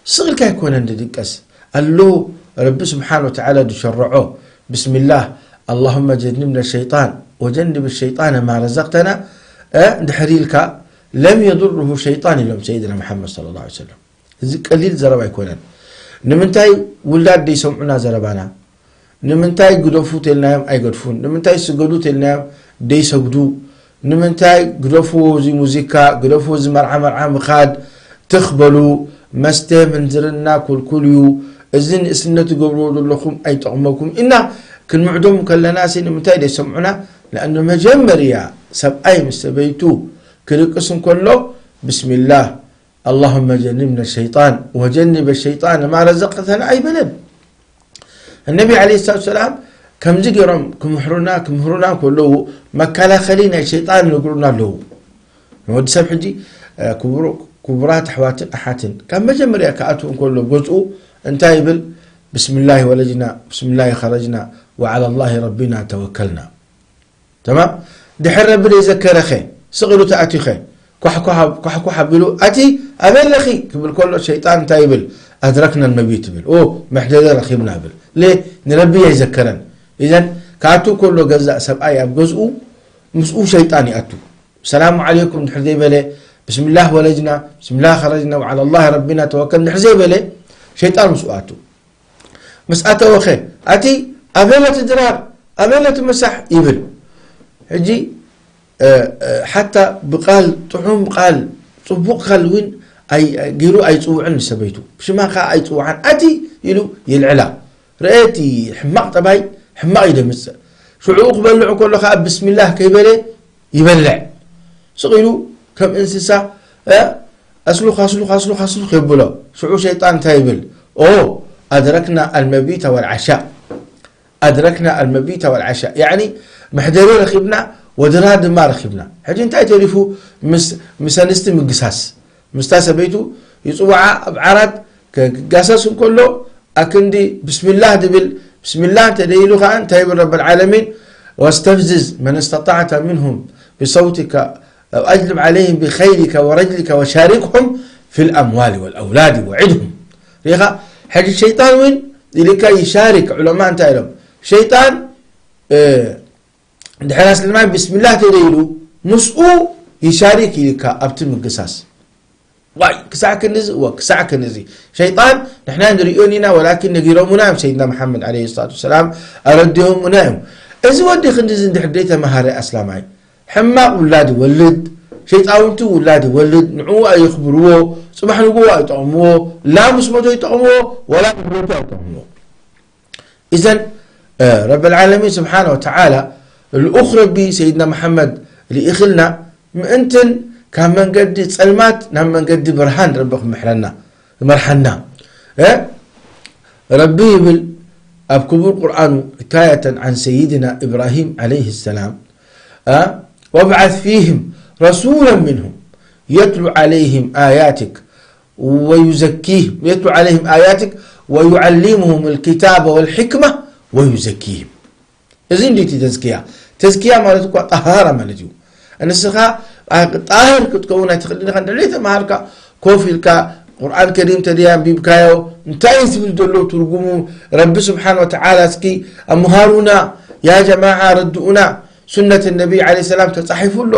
ስቕ ኢልካ ኣይኮነን ዝድቀስ። ኣሎ ረቢ ስብሓን ወተዓላ ዝሸረዖ፣ ብስሚላህ፣ ኣላሁመ ጀንብና ሸይጣን ወጀንብ ሸይጣን ማ ረዘቅተና፣ እ፣ እንድሕር ኢልካ፣ ለም የዱርሁ ሸይጣን ኢሎም ሰይድና መሓመድ ሰለላሁ ዐለይሂ ወሰለም። እዚ ቀሊል ዘረባ ኣይኮነን። ንምንታይ ውላድ ደይሰምዑና ዘረባና? ንምንታይ ግደፉ ተልናዮም ኣይገድፉን? ንምንታይ ስገዱ ተልናዮም ደይሰግዱ? ንምንታይ ግደፍዎ እዚ ሙዚካ፣ ግደፍዎ እዚ መርዓ መርዓ ምኻድ፣ ትኽ በሉ፣ መስተ ምንዝርና ክልኩል እዩ፣ እዚ ንእስነት ትገብርዎ ዘለኹም ኣይጠቕመኩም ኢና ክንምዕዶም ከለናሲ ንምንታይ ደይሰምዑና? ለኣኑ መጀመርያ ሰብኣይ ምስ ሰበይቱ ክድቅስ እንከሎ ብስሚላህ ኣላሁመ ጀንብና ሸይጣን ወጀንብ ሸይጣን ማ ረዘቅተና ኣይበለን። እነቢ ዓለይሂ ሰላቱ ወሰላም ከምዚ ገይሮም ክምህሩና፣ ክምህሩና ከለዉ መከላኸሊ ናይ ሸይጣን ይነግሩና ኣለዉ። ንወዲ ሰብ ሕጂ፣ እ፣ ክቡሩ-፣ ክቡራት ኣሕዋትን ኣሓትን ካብ መጀመርያ ክኣትው እንከሎ ገዝኡ እንታይ ይብል? ብስምላሂ ወለጅና፣ ብስምላሂ ኸረጅና፣ ወዓላ ላሂ ረቢና ተወከልና። ተማም? ድሕር ረቢ ዘይዘከረኸ፣ ስቕ ኢሉ ተኣትዩኸ፣ ኳሕኳሕ ኣብ-፣ ኳሕኳሕ ኣቢሉ፣ ኣቲ ኣበይ ኣለኺ? ክብል ከሎ ሸይጣን እንታይ ይብል? ኣድረክና ነቢይ ትብል። ኦ፣ መሕደሪ ረኺብና ይብል። ሌ፣ ንረቢ ኣይዘከረን። ኢዘን፣ ክኣቱ ከሎ ገዛእ ሰብኣይ ኣብ ገዝኡ፣ ምስኡ ሸይጣን ይኣቱ። ሰላሙ ዓለይኩም ድሕር ዘይበለ፣ ብስምላህ ወለጅና፣ ብስምላህ ኸረጅና፣ ወዓላ ላህ ረቢና ተወከል ድሕር ዘይበለ፣ ሸይጣን ምስኡ ኣቱ። ምስ ኣተወኸ፣ ኣቲ ኣበለ እቲ ድራር፣ ኣበለ እቲ ምሳሕ ይብል። ሕጂ፣ እ፣ እ፣ ሓታ ብቃል፣ ጥዑም ቃል፣ ጽቡቕ ቃል እውን ኣይ-፣ ገይሩ ኣይጽውዕን ንሰበይቱ። ብሽማ ከኣ ኣይጽውዓን። ኣቲ ኢሉ ይልዕላ። ርአ እቲ ሕማቕ ጠባይ፣ ሕማቕ እዩ ደምጽእ። ሽዑ ክበልዕ ከሎ ከኣ ብስሚላህ ከይበለ ይበልዕ። ስቕ ኢሉ ከም እንስሳ፣ እ፣ ኣስሉኽ፣ ኣስሉኽ፣ ኣስሉኽ፣ ኣስሉኽ የብሎ። ሽዑ ሸይጣን እንታይ ይብል? ኦ፣ ኣድረክና ኣልመቢተ ወልዓሻእ። ኣድረክና ኣልመቢተ ወልዓሻእ። ያዕኒ፣ መሕደሪ ረኺብና፣ ወድራር ድማ ረኺብና። ሕጂ እንታይ ተሪፉ? ምስ፣ ምስ ኣንስቲ ምግሳስ። ምስታ ሰበይቱ ይጽውዓ፣ ኣብ ዓራት ከ-፣ ክጋሰስ እንከሎ፣ ኣክንዲ ብስሚላህ ድብል፣ ብስሚላህ እንተ ደይሉ ከኣ እንታይ ይብል ረብል ዓለሚን? واستفزز من استطعت منهم بصوتك أو أجلب عليهم بخيلك ورجلك وشاركهم في الأموال والأولاد وعدهم. ሪኻ፣ ሕጂ ሸይጣን እውን ኢልካ ይሻሪክ። ዑለማ እንታይ ኢሎም? ሸይጣን፣ እ፣ ድሕር ኣስልማይ ብስሚላህ ተደይሉ ምስኡ ይሻሪክ ኢልካ ኣብቲ ምግሳስ። ዋይ፣ ክሳዕ ክንድዚ፣ እወ፣ ክሳዕ ክንድዚ። ሸይጣን ንሕና ንርእዮን ኢና፣ ወላኪን ነጊሮሙና እዮም። ሰይድና መሓመድ ዓለይሂ ሰላቱ ወሰላም ኣረዲኦሙና እዮም። እዚ ወዲ ክንድዚ እንድሕር ደይተማሃረ ኣስላማይ፣ ሕማቕ ውላድ ይወልድ፣ ሸይጣውንቲ ውላድ ይወልድ፣ ንዕኡ ኣየኽብርዎ፣ ጽባሕ ንግሆ ኣይጠቕምዎ፣ ላ ምስ ሞቶ ይጠቕምዎ፣ ወላ ምስ ሞቶ ኣይጠቕምዎ። ኢዘን፣ እ፣ ረብል ዓለሚን ስብሓነ ወተዓላ ልኡኽ ረቢ ሰይድና መሓመድ ልኢኽልና ምእንትን ካብ መንገዲ ጸልማት ናብ መንገዲ ብርሃን ረቢ ክምሕረና፣ ክመርሓና። እ፣ ረቢ ይብል ኣብ ክቡር ቁርኣኑ ሕካየተን ዓን ሰይድና ኢብራሂም ዓለይሂ ሰላም፣ እ፣ وابعث فيهم رسولا منهم يتلو عليهم آياتك ويزكيهم، يتلو عليهم آياتك ويعلمهم الكتاب والحكمة ويزكيهم. እዚ እንዲ እቲ ተዝክያ። ተዝክያ ማለት እኳ ጠሃራ ማለት እዩ። ንስኻ ጣህር ክትከውን ኣይትኽእልን ኢኻ። እንድሕር ተማሃርካ፣ ኮፍ ኢልካ፣ ቁርኣን ከሪም ተደይ ኣንቢብካዮ፣ እንታይ እዩ ዝብል ዘሎ ትርጉሙ? ረቢ ስብሓን ወተዓላ እስኪ ኣምሃሩና፣ ያ ጀማዓ ረድኡና። ሱነት ነቢ ዓለይሂ ሰላም ተጻሒፉ ኣሎ።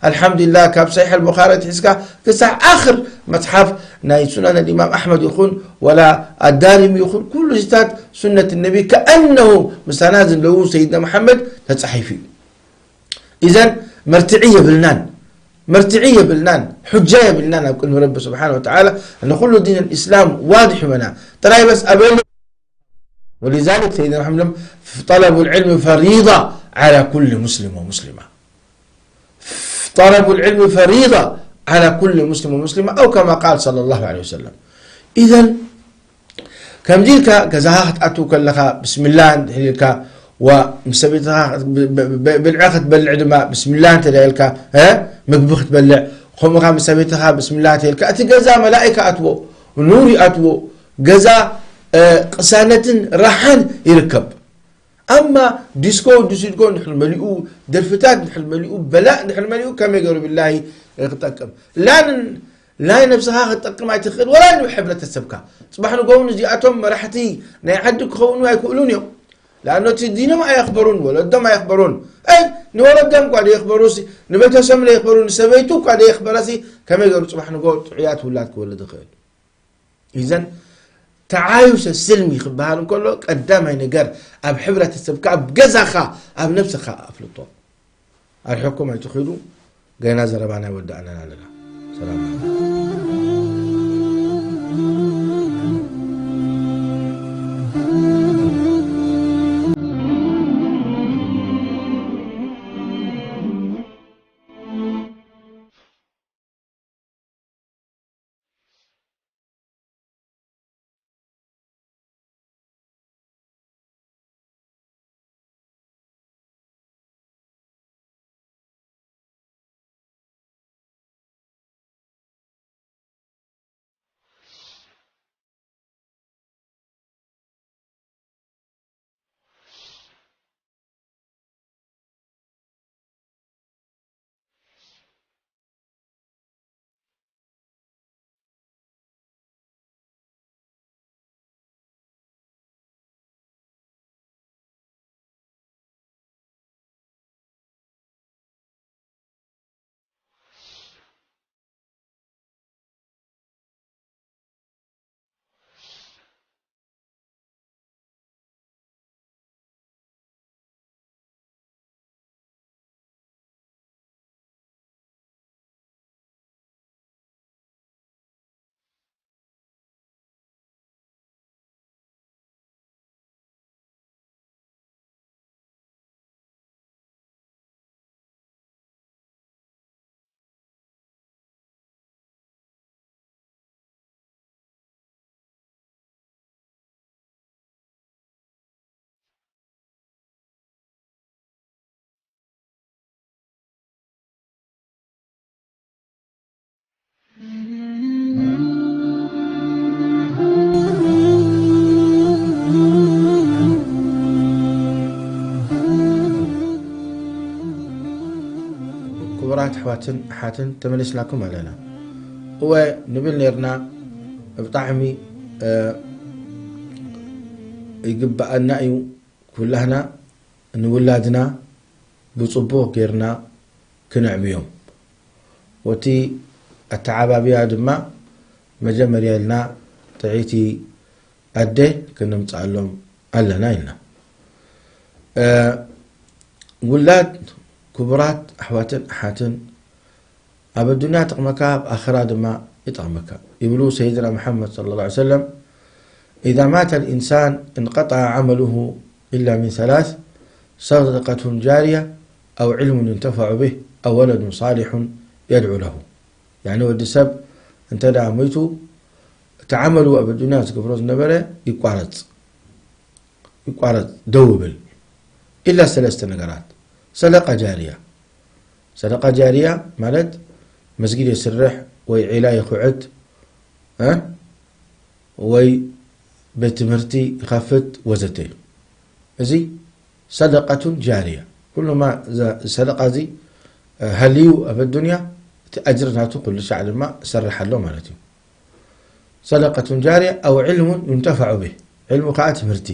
ኣልሓምዱሊላህ፣ ካብ ሰሒሕ ኣልቡኻሪ ኣትሒዝካ ክሳዕ ኣኽር መጽሓፍ ናይ ሱናን ኣልኢማም ኣሕመድ ይኹን፣ ወላ ኣዳሪሚ ይኹን፣ ኩሉ እዚታት ሱነት ነቢ ከኣነሁ ምሳና ዘለዉ ሰይድና መሓመድ ተጻሒፉ እዩ። ኢዘን መርትዒ የብልናን፣ መርትዒ የብልናን፣ ሑጃ የብልናን ኣብ ቅድሚ ረቢ ስብሓን ወተዓላ። ኣነ ኩሉ ዲን ልእስላም ዋድሕ ይመና። ጥራይ በስ ኣበሉ ولذلك سيدنا محمد، طلب العلم فريضة على كل مسلم ومسلمة. طلب العلم فريضة على كل مسلم ومسلمة، أو كما قال صلى الله عليه وسلم. إذن ከምዚ ኢልካ ገዛኻ ክትኣትው ከለኻ ብስሚላ እንድሕር ኢልካ፣ ዋ ምስ ሰበይትኻ ብ-፣ ብ-፣ ብ-፣ ብልዒ ክትበልዕ ድማ ብስሚላ እንተ ደኣ ኢልካ፣ እ፣ ምግቢ ክትበልዕ፣ ከምኡ ኸዓ ምስ ሰበይትኻ ብስሚላ እንተ ኢልካ፣ እቲ ገዛ መላኢካ ኣትዎ፣ ኑር ይኣትዎ፣ ገዛ፣ እ፣ ቅሳነትን ራሓን ይርከብ። ኣማ ዲስኮ፣ ዲስኮ እንድሕር መሊኡ፣ ደርፍታት እንድሕር መሊኡ፣ በላእ እንድሕር መሊኡ፣ ከመይ ገይሩ ብላሂ ክጠቅም? ላን-፣ ናይ ነብስኻ ክትጠቅም ኣይትኽእል፣ ወላ ንሕብረተሰብካ። ጽባሕ ንግሆ እውን እዚኣቶም መራሕቲ ናይ ዓዲ ክኸውኑ ኣይክእሉን እዮም። ለኣኖ እቲ ዲኖም ኣየኽበሩን፣ ወለዶም ኣየኽበሩን። ኣይ፣ ንወለዶም እኳ ደየኽበሩሲ፣ ንቤተሰብ ደየኽበሩ፣ ንሰበይቱ እኳ ደየኽበረሲ፣ ከመይ ገይሩ ጽባሕ ንግሆ ጥዑያት ውላድ ክወልድ ይኽእል? ኢዘን ተዓዩሸ ስልሚ ክበሃል እንከሎ፣ ቀዳማይ ነገር ኣብ ሕብረተሰብካ፣ ኣብ ገዛኻ፣ ኣብ ነብስኻ ኣፍልጦ። ኣርሒቕኩም ኣይትኺዱ፣ ገና ዘረባና ኣይወዳእናን ኣለና። ሰላም። ኣሕዋትን ኣሓትን ተመሊስናኩም ኣለና። እወ ንብል ነርና፣ ብጣዕሚ ይግብኣና እዩ። ኩላህና ንውላድና ብጽቡቕ ጌርና ክነዕብዮም፣ ወቲ ኣተዓባብያ ድማ መጀመርያ ኢልና ጥዕይቲ ኣደ ክነምጽኣሎም ኣለና ኢልና። ውላድ ክቡራት ኣሕዋትን ኣሓትን ኣብ ኣዱንያ ይጠቕመካ፣ ኣብ ኣኽራ ድማ ይጠቕመካ። ይብሉ ሰይድና መሓመድ صلى الله عليه وسلم: إذا مات الإنسان انقطع عمله إلا من ثلاث: صدقة جارية أو علم ينتفع به أو ولد صالح يدعو له. يعني ወዲ ሰብ እንተ ደኣ ሞይቱ፣ እቲ ዓመሉ ኣብ ኣዱንያ ዝገብሮ ዝነበረ ይቋረጽ። ይቋረጽ፣ ደው ይብል። ኢላ ሰለስተ ነገራት። ሰደቃ ጃርያ። ሰደቃ ጃርያ ማለት መስጊድ የስርሕ ወይ ዒላ የኹዕት፣ እ? ወይ ቤት ትምህርቲ ይኸፍት ወዘተ። እዚ ሰደቃቱን ጃርያ። ኩሉማ እዛ ሰደቃ እዚ፣ እ፣ ሃልዩ ኣብ ኣዱንያ እቲ ኣጅሪ ናቱ ኩሉ ሻዕ ድማ ይሰርሕ ኣሎ ማለት እዩ። ሰደቀቱን ጃርያ ኣው ዕልሙን ዩንተፈዑ ብህ። ዕልሙ ከዓ ትምህርቲ።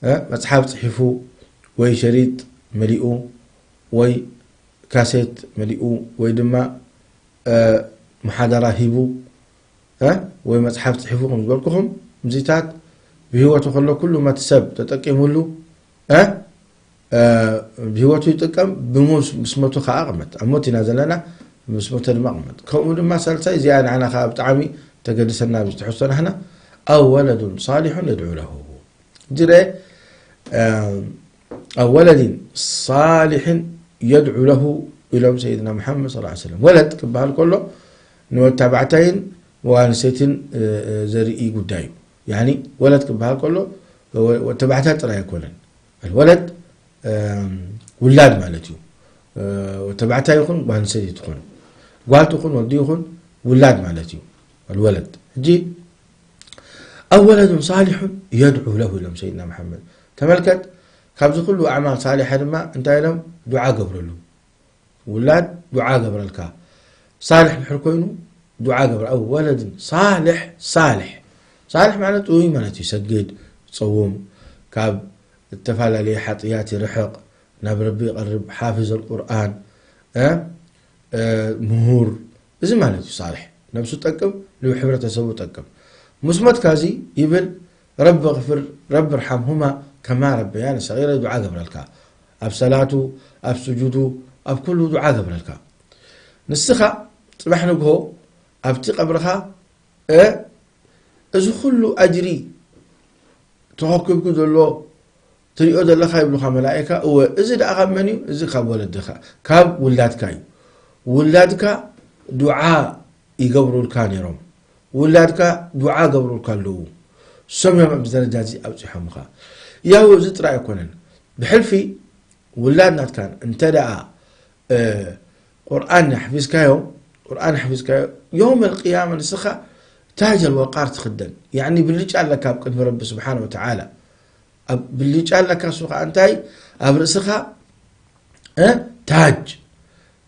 እ፣ መጽሓፍ ጽሒፉ ወይ ሸሪጥ መሊኡ ወይ ካሴት መሊኡ ወይ ድማ፣ እ፣ መሓደራ ሂቡ፣ እ፣ ወይ መጽሓፍ ጽሒፉ ከም ዝበልኩኹም፣ ምስዚታት ብህይወቱ ከሎ ኩሉ መቲ ሰብ ተጠቂሙሉ፣ እ፣ እ፣ ብህይወቱ ይጥቀም፣ ብሞት ምስ ሞቱ ከዓ ቅመጥ። ኣብ ሞት ኢና ዘለና፣ ምስ ሞተ ድማ ቅመጥ። ከምኡ ድማ ሳልሳይ እዚኣ ንዓና ከዓ ብጣዕሚ ተገድሰና ኣብዚ ትሕዝቶ ናህና፣ ኣው ወለዱን ሳሊሑን የድዑ ለሁ። እጅረ፣ እ፣ ኣው ወለድን ሳሊሕን የድዑ ለሁ ኢሎም ሰይድና መሓመድ ሰለላሁ ዐለይሂ ወሰለም። ወለድ ክበሃል ከሎ ንወድ ተባዕታይን ንጓል ኣንስተይትን፣ እ፣ እ፣ ዘርኢ ጉዳይ እዩ። ያኒ ወለድ ክበሃል ከሎ ወ-፣ ወድ ተባዕታይ ጥራይ ኣይኮነን። ኣልወለድ፣ እም፣ ውላድ ማለት እዩ። እ፣ ወድ ተባዕታይ ይኹን ጓል ኣንስተይቲ ትኹን፣ ጓል ትኹን ወዲ ይኹን ውላድ ማለት እዩ። ኣልወለድ። ሕጂ ኣው ወለዱን ሳሊሑን የድዑ ለሁ ኢሎም ሰይድና መሓመድ። ተመልከት፣ ካብዚ ኩሉ ኣዕማል ሳሊሓ ድማ እንታይ ኢሎም? ዱዓ ገብረሉ። ውላድ ዱዓ ገብረልካ። ሳልሕ ድሕር ኮይኑ ዱዓ ገብረ-፣ ኣው ወለድን ሳልሕ፣ ሳልሕ። ሳልሕ ማለት ጥዑይ ማለት እዩ። ሰግድ፣ ጸውም፣ ካብ እተፈላለየ ሓጥያት ይርሕቕ፣ ናብ ረቢ ይቐርብ፣ ሓፊዝ ኣልቁርኣን፣ እ፣ እ፣ ምሁር፣ እዚ ማለት እዩ ሳልሕ። ነብሱ ጠቅም፣ ንሕብረተሰቡ ጠቅም። ምስ ሞትካ እዚ ይብል፣ ረቢ እግፍር፣ ረቢ ርሓምሁማ ከማ ረበያኒ ሰጊረ ዱዓ ገብረልካ። ኣብ ሰላቱ፣ ኣብ ስጁዱ፣ ኣብ ኩሉ ዱዓ ገብረልካ። ንስኻ ጽባሕ ንግሆ ኣብቲ ቀብርኻ፣ እ፣ እዚ ኩሉ ኣጅሪ ተኸኪብኩ ዘሎ ትሪኦ ዘለኻ ይብሉኻ መላኢካ። እወ፣ እዚ ደኣ ካብ መን እዩ? እዚ ካብ ወለድኻ፣ ካብ ውላድካ እዩ። ውላድካ ዱዓ ይገብሩልካ ነይሮም። ውላድካ ዱዓ ገብሩልካ ኣለዉ። እሶም እዮም ኣብዚ ደረጃ እዚ ኣብጺሖምኻ። ያው እዚ ጥራይ ኣይኮነን። ብሕልፊ ውላድ ናትካን እንተ ደኣ፣ እ፣ ቁርኣን ኣሕፊዝካዮም፣ ቁርኣን ኣሕፊዝካዮ፣ የውመል ቅያማ ንስኻ ታጀል ወቃር ትኽደን። ያኒ ብልጫ ኣለካ ኣብ ቅድሚ ረቢ ስብሓነ ወተዓላ። ኣብ ብልጫ ኣለካ እሱ ኸዓ እንታይ? ኣብ ርእስኻ፣ እ፣ ታጅ፣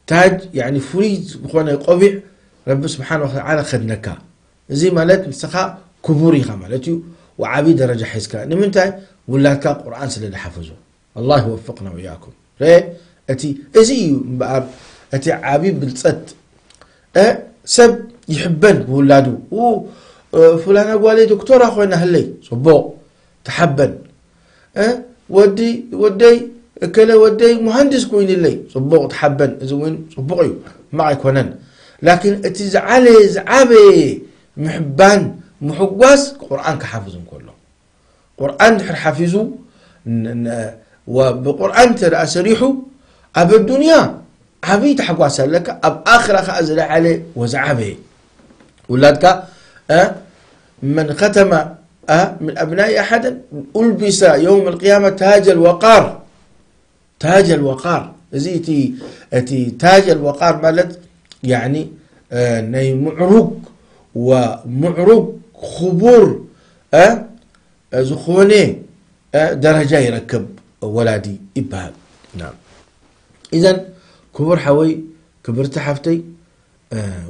ታጅ፣ ያኒ ፍሉይ ዝኾነ ቆቢዕ ረቢ ስብሓነ ወተዓላ ከድነካ። እዚ ማለት ንስኻ ክቡር ኢኻ ማለት እዩ፣ ወዓቢ ደረጃ ሒዝካ። ንምንታይ? ውላድካ ቁርኣን ስለ ዝሓፈዙ። ኣላህ ይወፍቕና ወኢያኩም። ርኤ፣ እቲ፣ እዚ እዩ እምበኣር እቲ ዓቢ ብልጸት። እ፣ ሰብ ይሕበን ብውላዱ። ኡ፣ እ፣ ፍላና ጓለይ ዶክተራ ኮይና ህለይ፣ ጽቡቕ፣ ተሓበን። እ፣ ወዲ፣ ወደይ፣ እከለ ወደይ መሃንድስ ኮይኑለይ፣ ጽቡቕ፣ ተሓበን። እዚ እውን ጽቡቕ እዩ፣ ሕማቕ ኣይኮነን። ላኪን እቲ ዝዓለ-፣ ዝዓበየ ምሕባን ምሕጓስ ቁርኣን ክሓፍዝ እንከሎ። ቁርኣን ድሕር ሓፊዙ፣ ን-፣ ን-፣ ወ-፣ ብቁርኣን እንተ ደኣ ሰሪሑ፣ ኣብ ኣዱንያ ዓብዪ ታሕጓስ ኣለካ፣ ኣብ ኣኽራ ከኣ ዝለዓለ ወዝዓበየ። ውላድካ፣ እ፣ መን ኸተመ፣ እ፣ ምን ኣብናኢ ኣሓደን ኡልቢሰ የውም ኣልቅያማ ታጀል ወቃር። ታጀል ወቃር። እዚ እቲ፣ እቲ ታጀል ወቃር ማለት፣ ያኒ፣ እ፣ ናይ ምዕሩግ ወምዕሩግ ክቡር፣ እ፣ ዝኾነ፣ እ፣ ደረጃ ይረክብ ወላዲ ይበሃል። ናም። ኢዘን ክቡር ሓወይ፣ ክብርቲ ሓፍተይ፣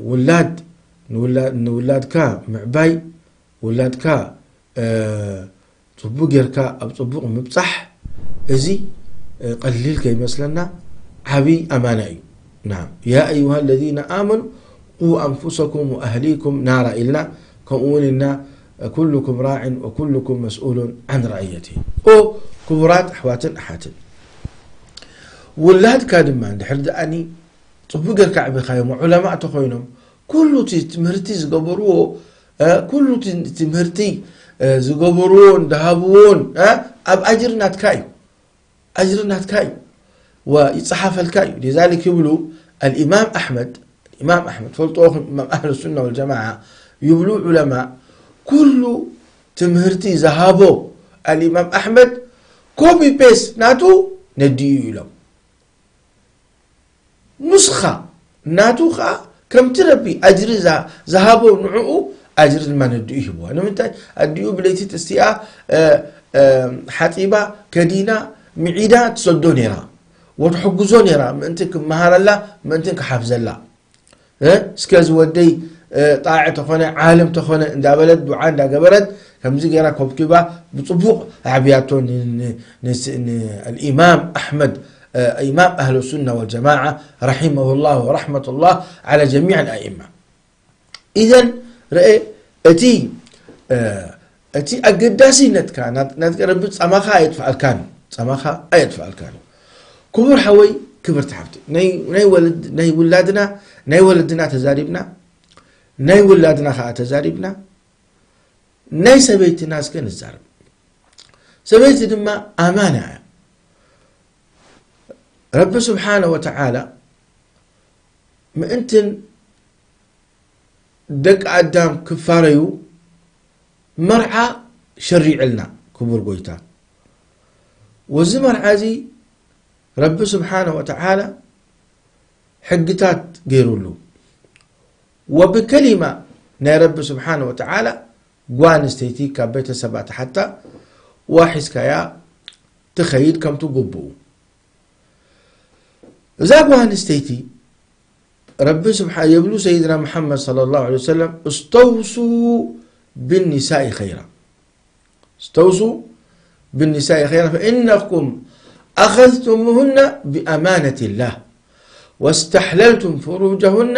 ውላድ ንውላድካ ምዕባይ፣ ውላድካ ጽቡቅ ጌርካ ኣብ ጽቡቅ ምብጻሕ፣ እዚ ቀሊል ከይመስለና ዓብይ ኣማና እዩ። ናም ያ ኣዩሃ ለዚነ ኣመኑ ቁ ኣንፉሰኩም ወኣህሊኩም ናራ ኢልና። ከምኡ እውን ኢልና ኩልኩም ራዕን ወኩልኩም መስኡሉን ዓን ራእየቲ። ኦ ክቡራት ኣሕዋትን ኣሓትን፣ ውላድካ ድማ እንድሕር ደኣኒ ጽቡቅ ጌርካ ኣዕቢኻዮም፣ ዑለማእ ተኾይኖም፣ ኩሉ እቲ ትምህርቲ ዝገበርዎ ኩሉ ትምህርቲ ዝገበርዎን ዝሃብዎን ኣብ ኣጅሪ ናትካ እዩ። ኣጅሪ ናትካ እዩ። ይፀሓፈልካ እዩ። ሊዛሊክ ይብሉ ኣልኢማም ኣሕመድ፣ ኢማም ኣሕመድ ፈልጥዎ ኢማም ኣህል ሱና ወልጀማዓ ይብሉ ዑለማ፣ ኩሉ ትምህርቲ ዝሃቦ ኣልኢማም ኣሕመድ ኮፒ ፔስት ናቱ ነዲኡ እዩ ኢሎም። ኑስኻ ናቱ ኸዓ ከምቲ ረቢ ኣጅሪ ዝሃቦ ንዕኡ ኣጅሪ ድማ ነዲኡ ይህብዋ። ንምንታይ? ኣዲኡ ብለይቲ ተስቲኣ ሓፂባ ከዲና ምዒዳ ትሰዶ ነይራ፣ ወትሕግዞ ነይራ ምእንቲ ክመሃረላ ምእንቲ ክሓፍዘላ። እስከ እዚ ወደይ ጣዕ ተኾነ ዓለም ተኾነ እንዳበለት ዱዓ እንዳገበረት ከምዚ ገይራ ኮብኪባ ብፅቡቕ ኣዕብያቶ። ኣልኢማም ኣሕመድ ኢማም ኣህል ሱና ወልጀማዓ ረሒመሁላህ ወረሕመቱላህ ዓላ ጀሚዕ ኣልኣኢማ። ኢዘን ርአ እቲ እቲ ኣገዳሲነትካ ናትቀረቢ ፃማኻ ኣየጥፍኣልካን እዩ። ፃማኻ ኣየጥፍኣልካን እዩ። ክቡር ሓወይ፣ ክብርቲ ሓፍቲ፣ ናይ ውላድና ናይ ወለድና ተዛሪብና፣ ናይ ውላድና ከዓ ተዛሪብና፣ ናይ ሰበይትና እስከ ንዛረብ። ሰበይቲ ድማ ኣማና እያ። ረቢ ስብሓነ ወተዓላ ምእንትን ደቂ ኣዳም ክፋረዩ መርዓ ሸሪዕልና ክቡር ጎይታ። ወዚ መርዓ እዚ ረቢ ስብሓነ ወተዓላ ሕግታት ገይሩሉ። ወብከሊማ ናይ ረቢ ስብሓነ ወተዓላ ጓል ኣንስተይቲ ካብ ቤተሰባ ትሓታ ዋሒዝካያ ትኸይድ ከምቲ ግቡኡ። እዛ ጓል ኣንስተይቲ ረቢ ስብሓ የብሉ ሰይድና ሙሓመድ ሰለላሁ ዐለይሂ ወሰለም፣ እስተውሱ ብኒሳኢ ኸይራ። እስተውሱ ብኒሳኢ ኸይራ ፈኢነኩም ኣኸዝቱሙሁና ብኣማነትላህ ወስተሕለልቱም ፍሩጀሁና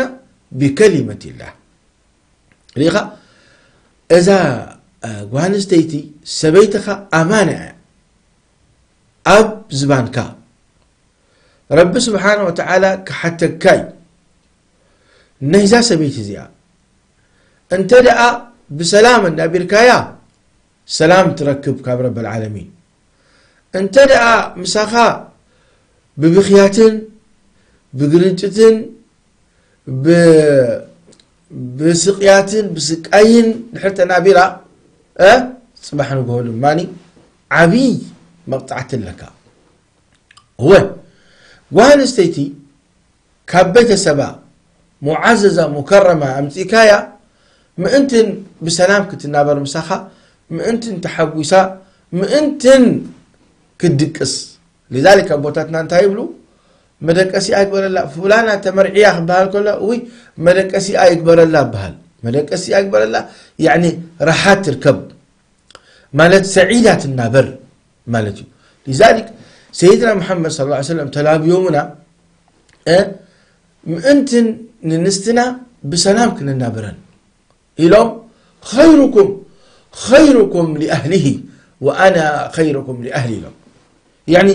ብከሊመትላህ። ሪኢኻ፣ እዛ ጓል ኣንስተይቲ ሰበይትኻ ኣማና እያ ኣብ ዝባንካ። ረቢ ስብሓነ ወተዓላ ክሓተካ እዩ። ነይዛ ሰበይቲ እዚኣ እንተ ደኣ ብሰላም እናቢርካያ ሰላም ትረክብ ካብ ረበል ዓለሚን። እንተ ደኣ ምሳኻ ብብኽያትን ብግርጭትን ብ- ብስቕያትን ብስቃይን ድሕር ተናቢራ እ ጽባሕ ንግሆ ድማ ዓብይ መቕጻዕቲ ኣለካ። እወ ጓል ኣንስተይቲ ካብ ቤተሰባ ሙዓዘዛ ሙከረማ ኣምጺእካያ ምእንትን ብሰላም ክትናበር ምሳኻ ምእንትን ተሓጒሳ ምእንትን ክትድቅስ። ሊዛሊክ ኣቦታትና እንታይ ይብሉ? መደቀሲኣ ይግበረላ። ፍላና ተመርዕያ ክበሃል ከሎ እውይ መደቀሲኣ ይግበረላ ይበሃል። መደቀሲኣ ይግበረላ ያኒ ራሓት ትርከብ ማለት ሰዒዳ ትናበር ማለት እዩ። ሊዛሊክ ሰይድና ሙሓመድ ሰለላሁ ዐለይሂ ወሰለም ተላብዮምና እ ምእንትን ንንስትና ብሰላም ክንናበረን ኢሎም ኸይሩኩም ኸይሩኩም ሊኣህሊሂ ወኣና ኸይሩኩም ሊኣህሊ ኢሎም። ያኒ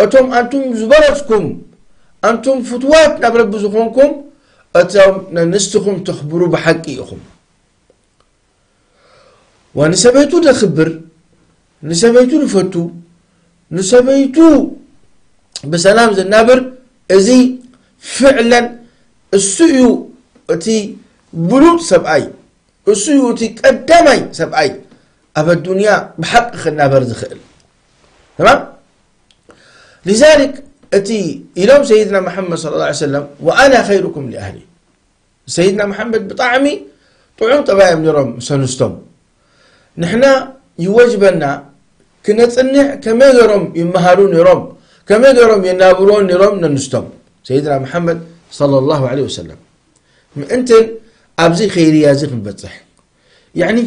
እቶም ኣንቱም ዝበለጽኩም ኣንቱም ፍትዋት ናብ ረቢ ዝኾንኩም እቶም ንንስትኹም ተኽብሩ ብሓቂ ኢኹም። ወንሰበይቱ ደኽብር ንሰበይቱ ንፈቱ ንሰበይቱ ብሰላም ዝናብር እዚ ፍዕለን እሱ እዩ እቲ ብሉፅ ሰብኣይ እሱ እዩ እቲ ቀዳማይ ሰብኣይ ኣብ ኣዱንያ ብሓቂ ክናበር ዝኽእል። ተማም ሊዛሊክ እቲ ኢሎም ሰይድና መሓመድ صلى الله عليه وسلم وأنا خيركم لأهلي ሰይድና መሓመድ ብጣዕሚ ጥዑም ጠባይ እዮም ነይሮም ምስ ኣንስቶም። ንሕና ይወጅበና ክነፅንዕ ከመይ ገይሮም ይመሃሩ ነይሮም ከመይ ገይሮም የናብርዎን ነይሮም ነንስቶም። ሰይድና መሓመድ صلى الله عليه وسلم ምእንትን ኣብዚ ኸይርያ እዚ ክንበፅሕ። ያኒ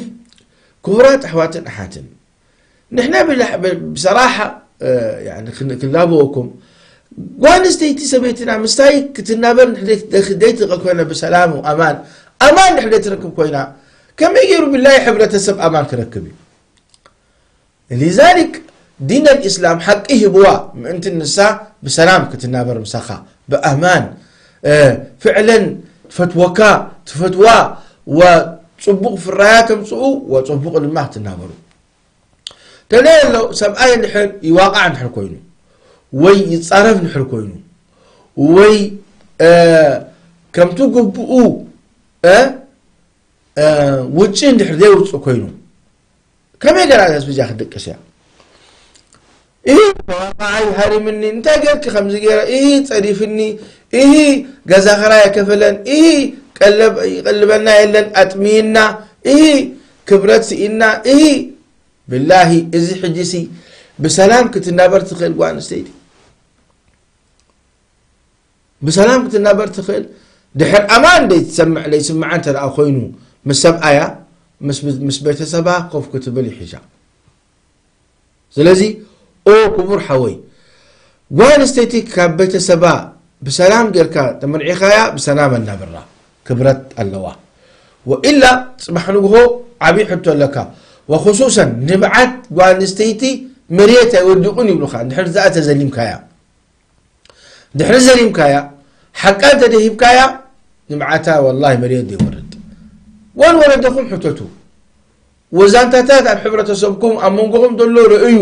ክቡራት ኣሕዋትን ኣሓትን፣ ንሕና ብላ- ብ- ብሰራሓ እ፣ ያኒ ክን- ክላበወኩም፣ ጓል ኣንስተይቲ ሰበይትና ምስታይ ክትናበር ንሕደይ- ደክ- ደይትኽእል ኮይና ብሰላም ኣማን ኣማን ድሕደይ ትረክብ ኮይና፣ ከመይ ገይሩ ብላይ ሕብረተሰብ ኣማን ክረክብ እዩ? ሊዛሊክ ዲን ኣልእስላም ሓቂ ሂብዋ ምእንቲ ንሳ ብሰላም ክትናበር ምሳኻ ብኣማን እ፣ ፍዕለን ትፈትወካ ትፈትዋ ወፅቡቕ ፍራያ ተምፅኡ ወፅቡቕ ድማ ክትናበሩ። ተለየሎ ሰብኣይ እንድሕር ይዋቃዕ እንድሕር ኮይኑ ወይ ይፃረፍ እንድሕር ኮይኑ ወይ እ፣ ከምቲ ግቡኡ እ፣ እ፣ ውጪ እንድሕር ዘይውፅእ ኮይኑ ከመይ ገራ እዛ ህዝቢ እዚኣ ክትድቅስ እያ? እሂ ተዋቃዓይ ሃሪምኒ እንታይ ገርኪ ከምዚ ገይረ እሂ ፀዲፍኒ እሂ ገዛ ኸራይ ኣይከፈለን እሂ ቀለብ ይቐልበና የለን ኣጥሚይና እሂ ክብረት ስኢና እሂ ብላሂ እዚ ሕጂሲ ብሰላም ክትናበር ትኽእል ጓል ኣንስተይቲ ብሰላም ክትናበር ትኽእል ድሕር ኣማን ደይትሰምዕ ለይስምዓ እንተ ደኣ ኮይኑ ምስ ሰብኣያ ምስ ምስ ቤተሰባ ኮፍ ክትብል ይሕሻ። ስለዚ ኦ ክቡር ሓወይ ጓል ኣንስተይቲ ካብ ቤተሰባ ብሰላም ጌርካ ተመርዒኻያ ብሰላም ኣናብራ ክብረት ኣለዋ። ወኢላ ጽባሕ ንግሆ ዓብዪ ሕቶ ኣለካ። ወክሱሰን ንብዓት ጓል ኣንስተይቲ መሬት ኣይወድቑን ይብሉኻ እንድሕር ዝኣ ተዘሊምካያ ድሕሪ ዘሊምካያ ሓቃ እንተ ደሂብካያ ንብዓታ ወላሂ መሬት ዘይወርድ ወን ወለደኹም ሕተቱ ወዛንታታት ኣብ ሕብረተሰብኩም ኣብ መንጎኹም ዘሎ ርእዩ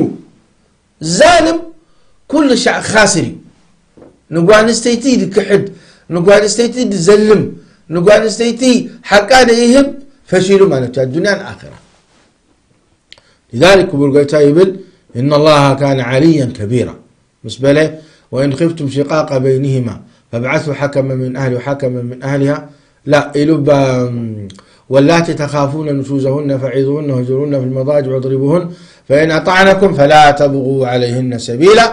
ዛልም ኩሉ ሻዕ ካስር እዩ ንጓንስተይቲ ድክሕድ ንጓንስተይቲ ድዘልም ንጓንስተይቲ ሓቃ ደይህብ ፈሺሉ ማለት እዩ ኣዱንያን ኣኸራ لذلك ክቡር ጎይታ ይብል إن الله كان عليا كبيرا ምስ በለ وإن خفتم شقاق بينهما فابعثوا حكما من أهله وحكما من أهلها لا ኢሉ واللاتي تخافون نشوزهن فعظوهن واهجروهن في المضاجع واضربوهن فإن أطعنكم فلا تبغوا عليهن سبيلا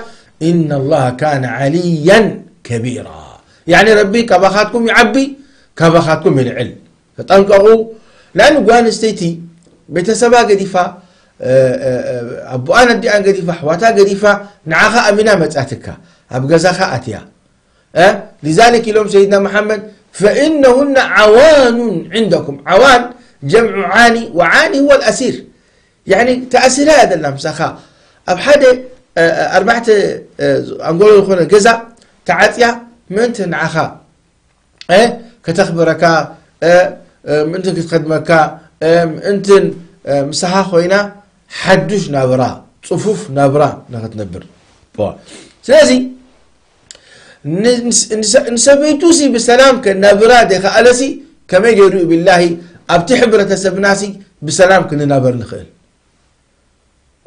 إن الله كان عليا كبيرا يعني ربي ካባኻትኩም ይዓቢ ካባኻትኩም ይልዕል ተጠንቀቑ። ለኣን ጓል ኣንስተይቲ ቤተሰባ ገዲፋ ኣቦኣን ኣዲኣን ገዲፋ ኣሕዋታ ገዲፋ ንዓኻ ኣሚና መጻትካ ኣብ ገዛኻ ኣትያ لذلك ኢሎም ሰይድና መሓመድ فإنهن عوان عندكم عوان جمع عاني وعاني هو الأسير يعني ተኣሲራ እያ ዘላ ምሳኻ ኣብ ሓደ ኣርባዕተ ኣንጎሎ ዝኾነ ገዛ ተዓፅያ ምእንቲ ንዓኻ ከተኽብረካ ምእንትን ክትኸድመካ ምእንትን ምሳኻ ኮይና ሓዱሽ ናብራ ፅፉፍ ናብራ ንክትነብር ስለዚ ንሰበይቱ ሲ ብሰላም ከናብራ ዘይከኣለ ሲ ከመይ ገይሩ ብላሂ ኣብቲ ሕብረተሰብና ሲ ብሰላም ክንናበር ንኽእል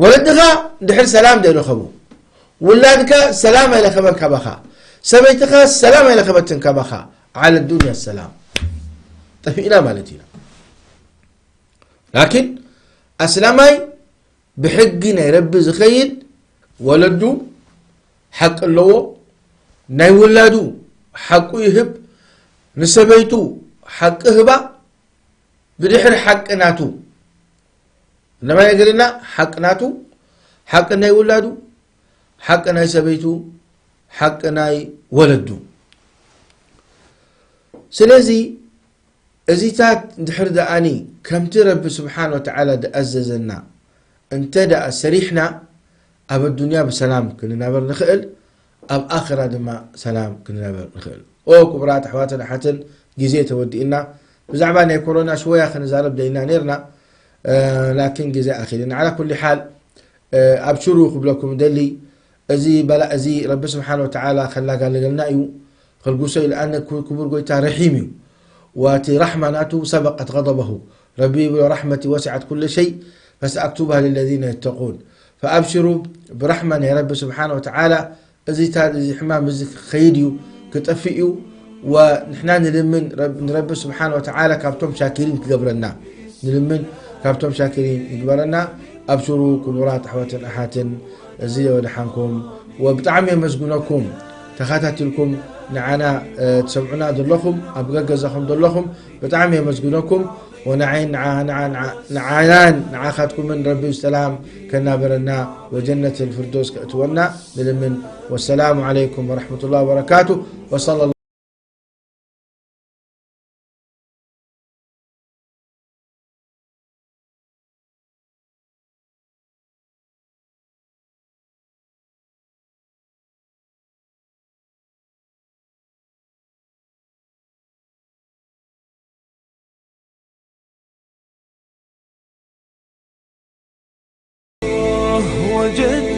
ወለድኻ ድሕር ሰላም ዘይረኸቡ ውላድካ ሰላም ኣይረኸበን ካባኻ ሰበይትኻ ሰላም ኣይረኸበትን ካባኻ ዓለ ዱንያ ሰላም ጠፊእና ማለት ኢና ላኪን ኣስላማይ ብሕጊ ናይ ረቢ ዝኸይድ ወለዱ ሓቂ ኣለዎ ናይ ውላዱ ሓቁ ይህብ ንሰበይቱ ሓቂ ህባ ብድሕሪ ሓቂ ናቱ እነማይ ነገርና ሓቂ ናቱ ሓቂ ናይ ውላዱ ሓቂ ናይ ሰበይቱ ሓቂ ናይ ወለዱ ስለዚ እዚታት ድሕር ደኣኒ ከምቲ ረቢ ስብሓን ወተዓላ ድኣዘዘና እንተ ደኣ ሰሪሕና ኣብ ኣዱንያ ብሰላም ክንናበር ንኽእል ኣብ ኣኽራ ድማ ሰላም ክንናበር ንኽእል ኦ ክቡራት ኣሕዋትን ኣሓትን ግዜ ተወዲእና ብዛዕባ ናይ ኮሮና ሽወያ ክንዛረብ ደይና ነርና ላኪን ግዜ ኣኺልና ዓላ ኩሊ ሓል ኣብሽሩ ክብለኩም ደሊ እዚ በላእ እዚ ረቢ ስብሓን ወተዓላ ከላጋልገልና እዩ ክልጉሶ ኢልኣነ ክቡር ጎይታ ረሒም እዩ ወቲ ራሕማ ናቱ ሰበቀት غضبه ረቢ ይብሎ ራሕመቲ ወሲዓት ኩለ ሸይ ፈሰኣክቱብሃ ልለዚነ የተቁን ፈኣብሽሩ ብራሕማ ናይ ረቢ ስብሓን ወተዓላ እዚታት እዚ ሕማም እዚ ክኸይድ እዩ ክጠፍእ እዩ ወንሕና ንልምን ንረቢ ስብሓን ወተዓላ ካብቶም ሻኪሪን ክገብረና ንልምን ካብቶም ሻኪሪን ይግበረና ኣብሽሩ ክቡራት ኣሕዋትን ኣሓትን እዚ የወድሓንኩም ወብጣዕሚ የመስግነኩም ተኸታቲልኩም ንዓና ትሰምዑና ዘለኹም ኣብ ገገዛኹም ዘለኹም ብጣዕሚ የመስግነኩም። ወንዓይን ንዓናን ንዓኻትኩምን ረቢ ሰላም ከናበረና ወጀነት ልፍርዶስ ከእትወና ንልምን። ወሰላሙ ዓለይኩም ወረሕመቱላ ወበረካቱ። ወሰለ وجدت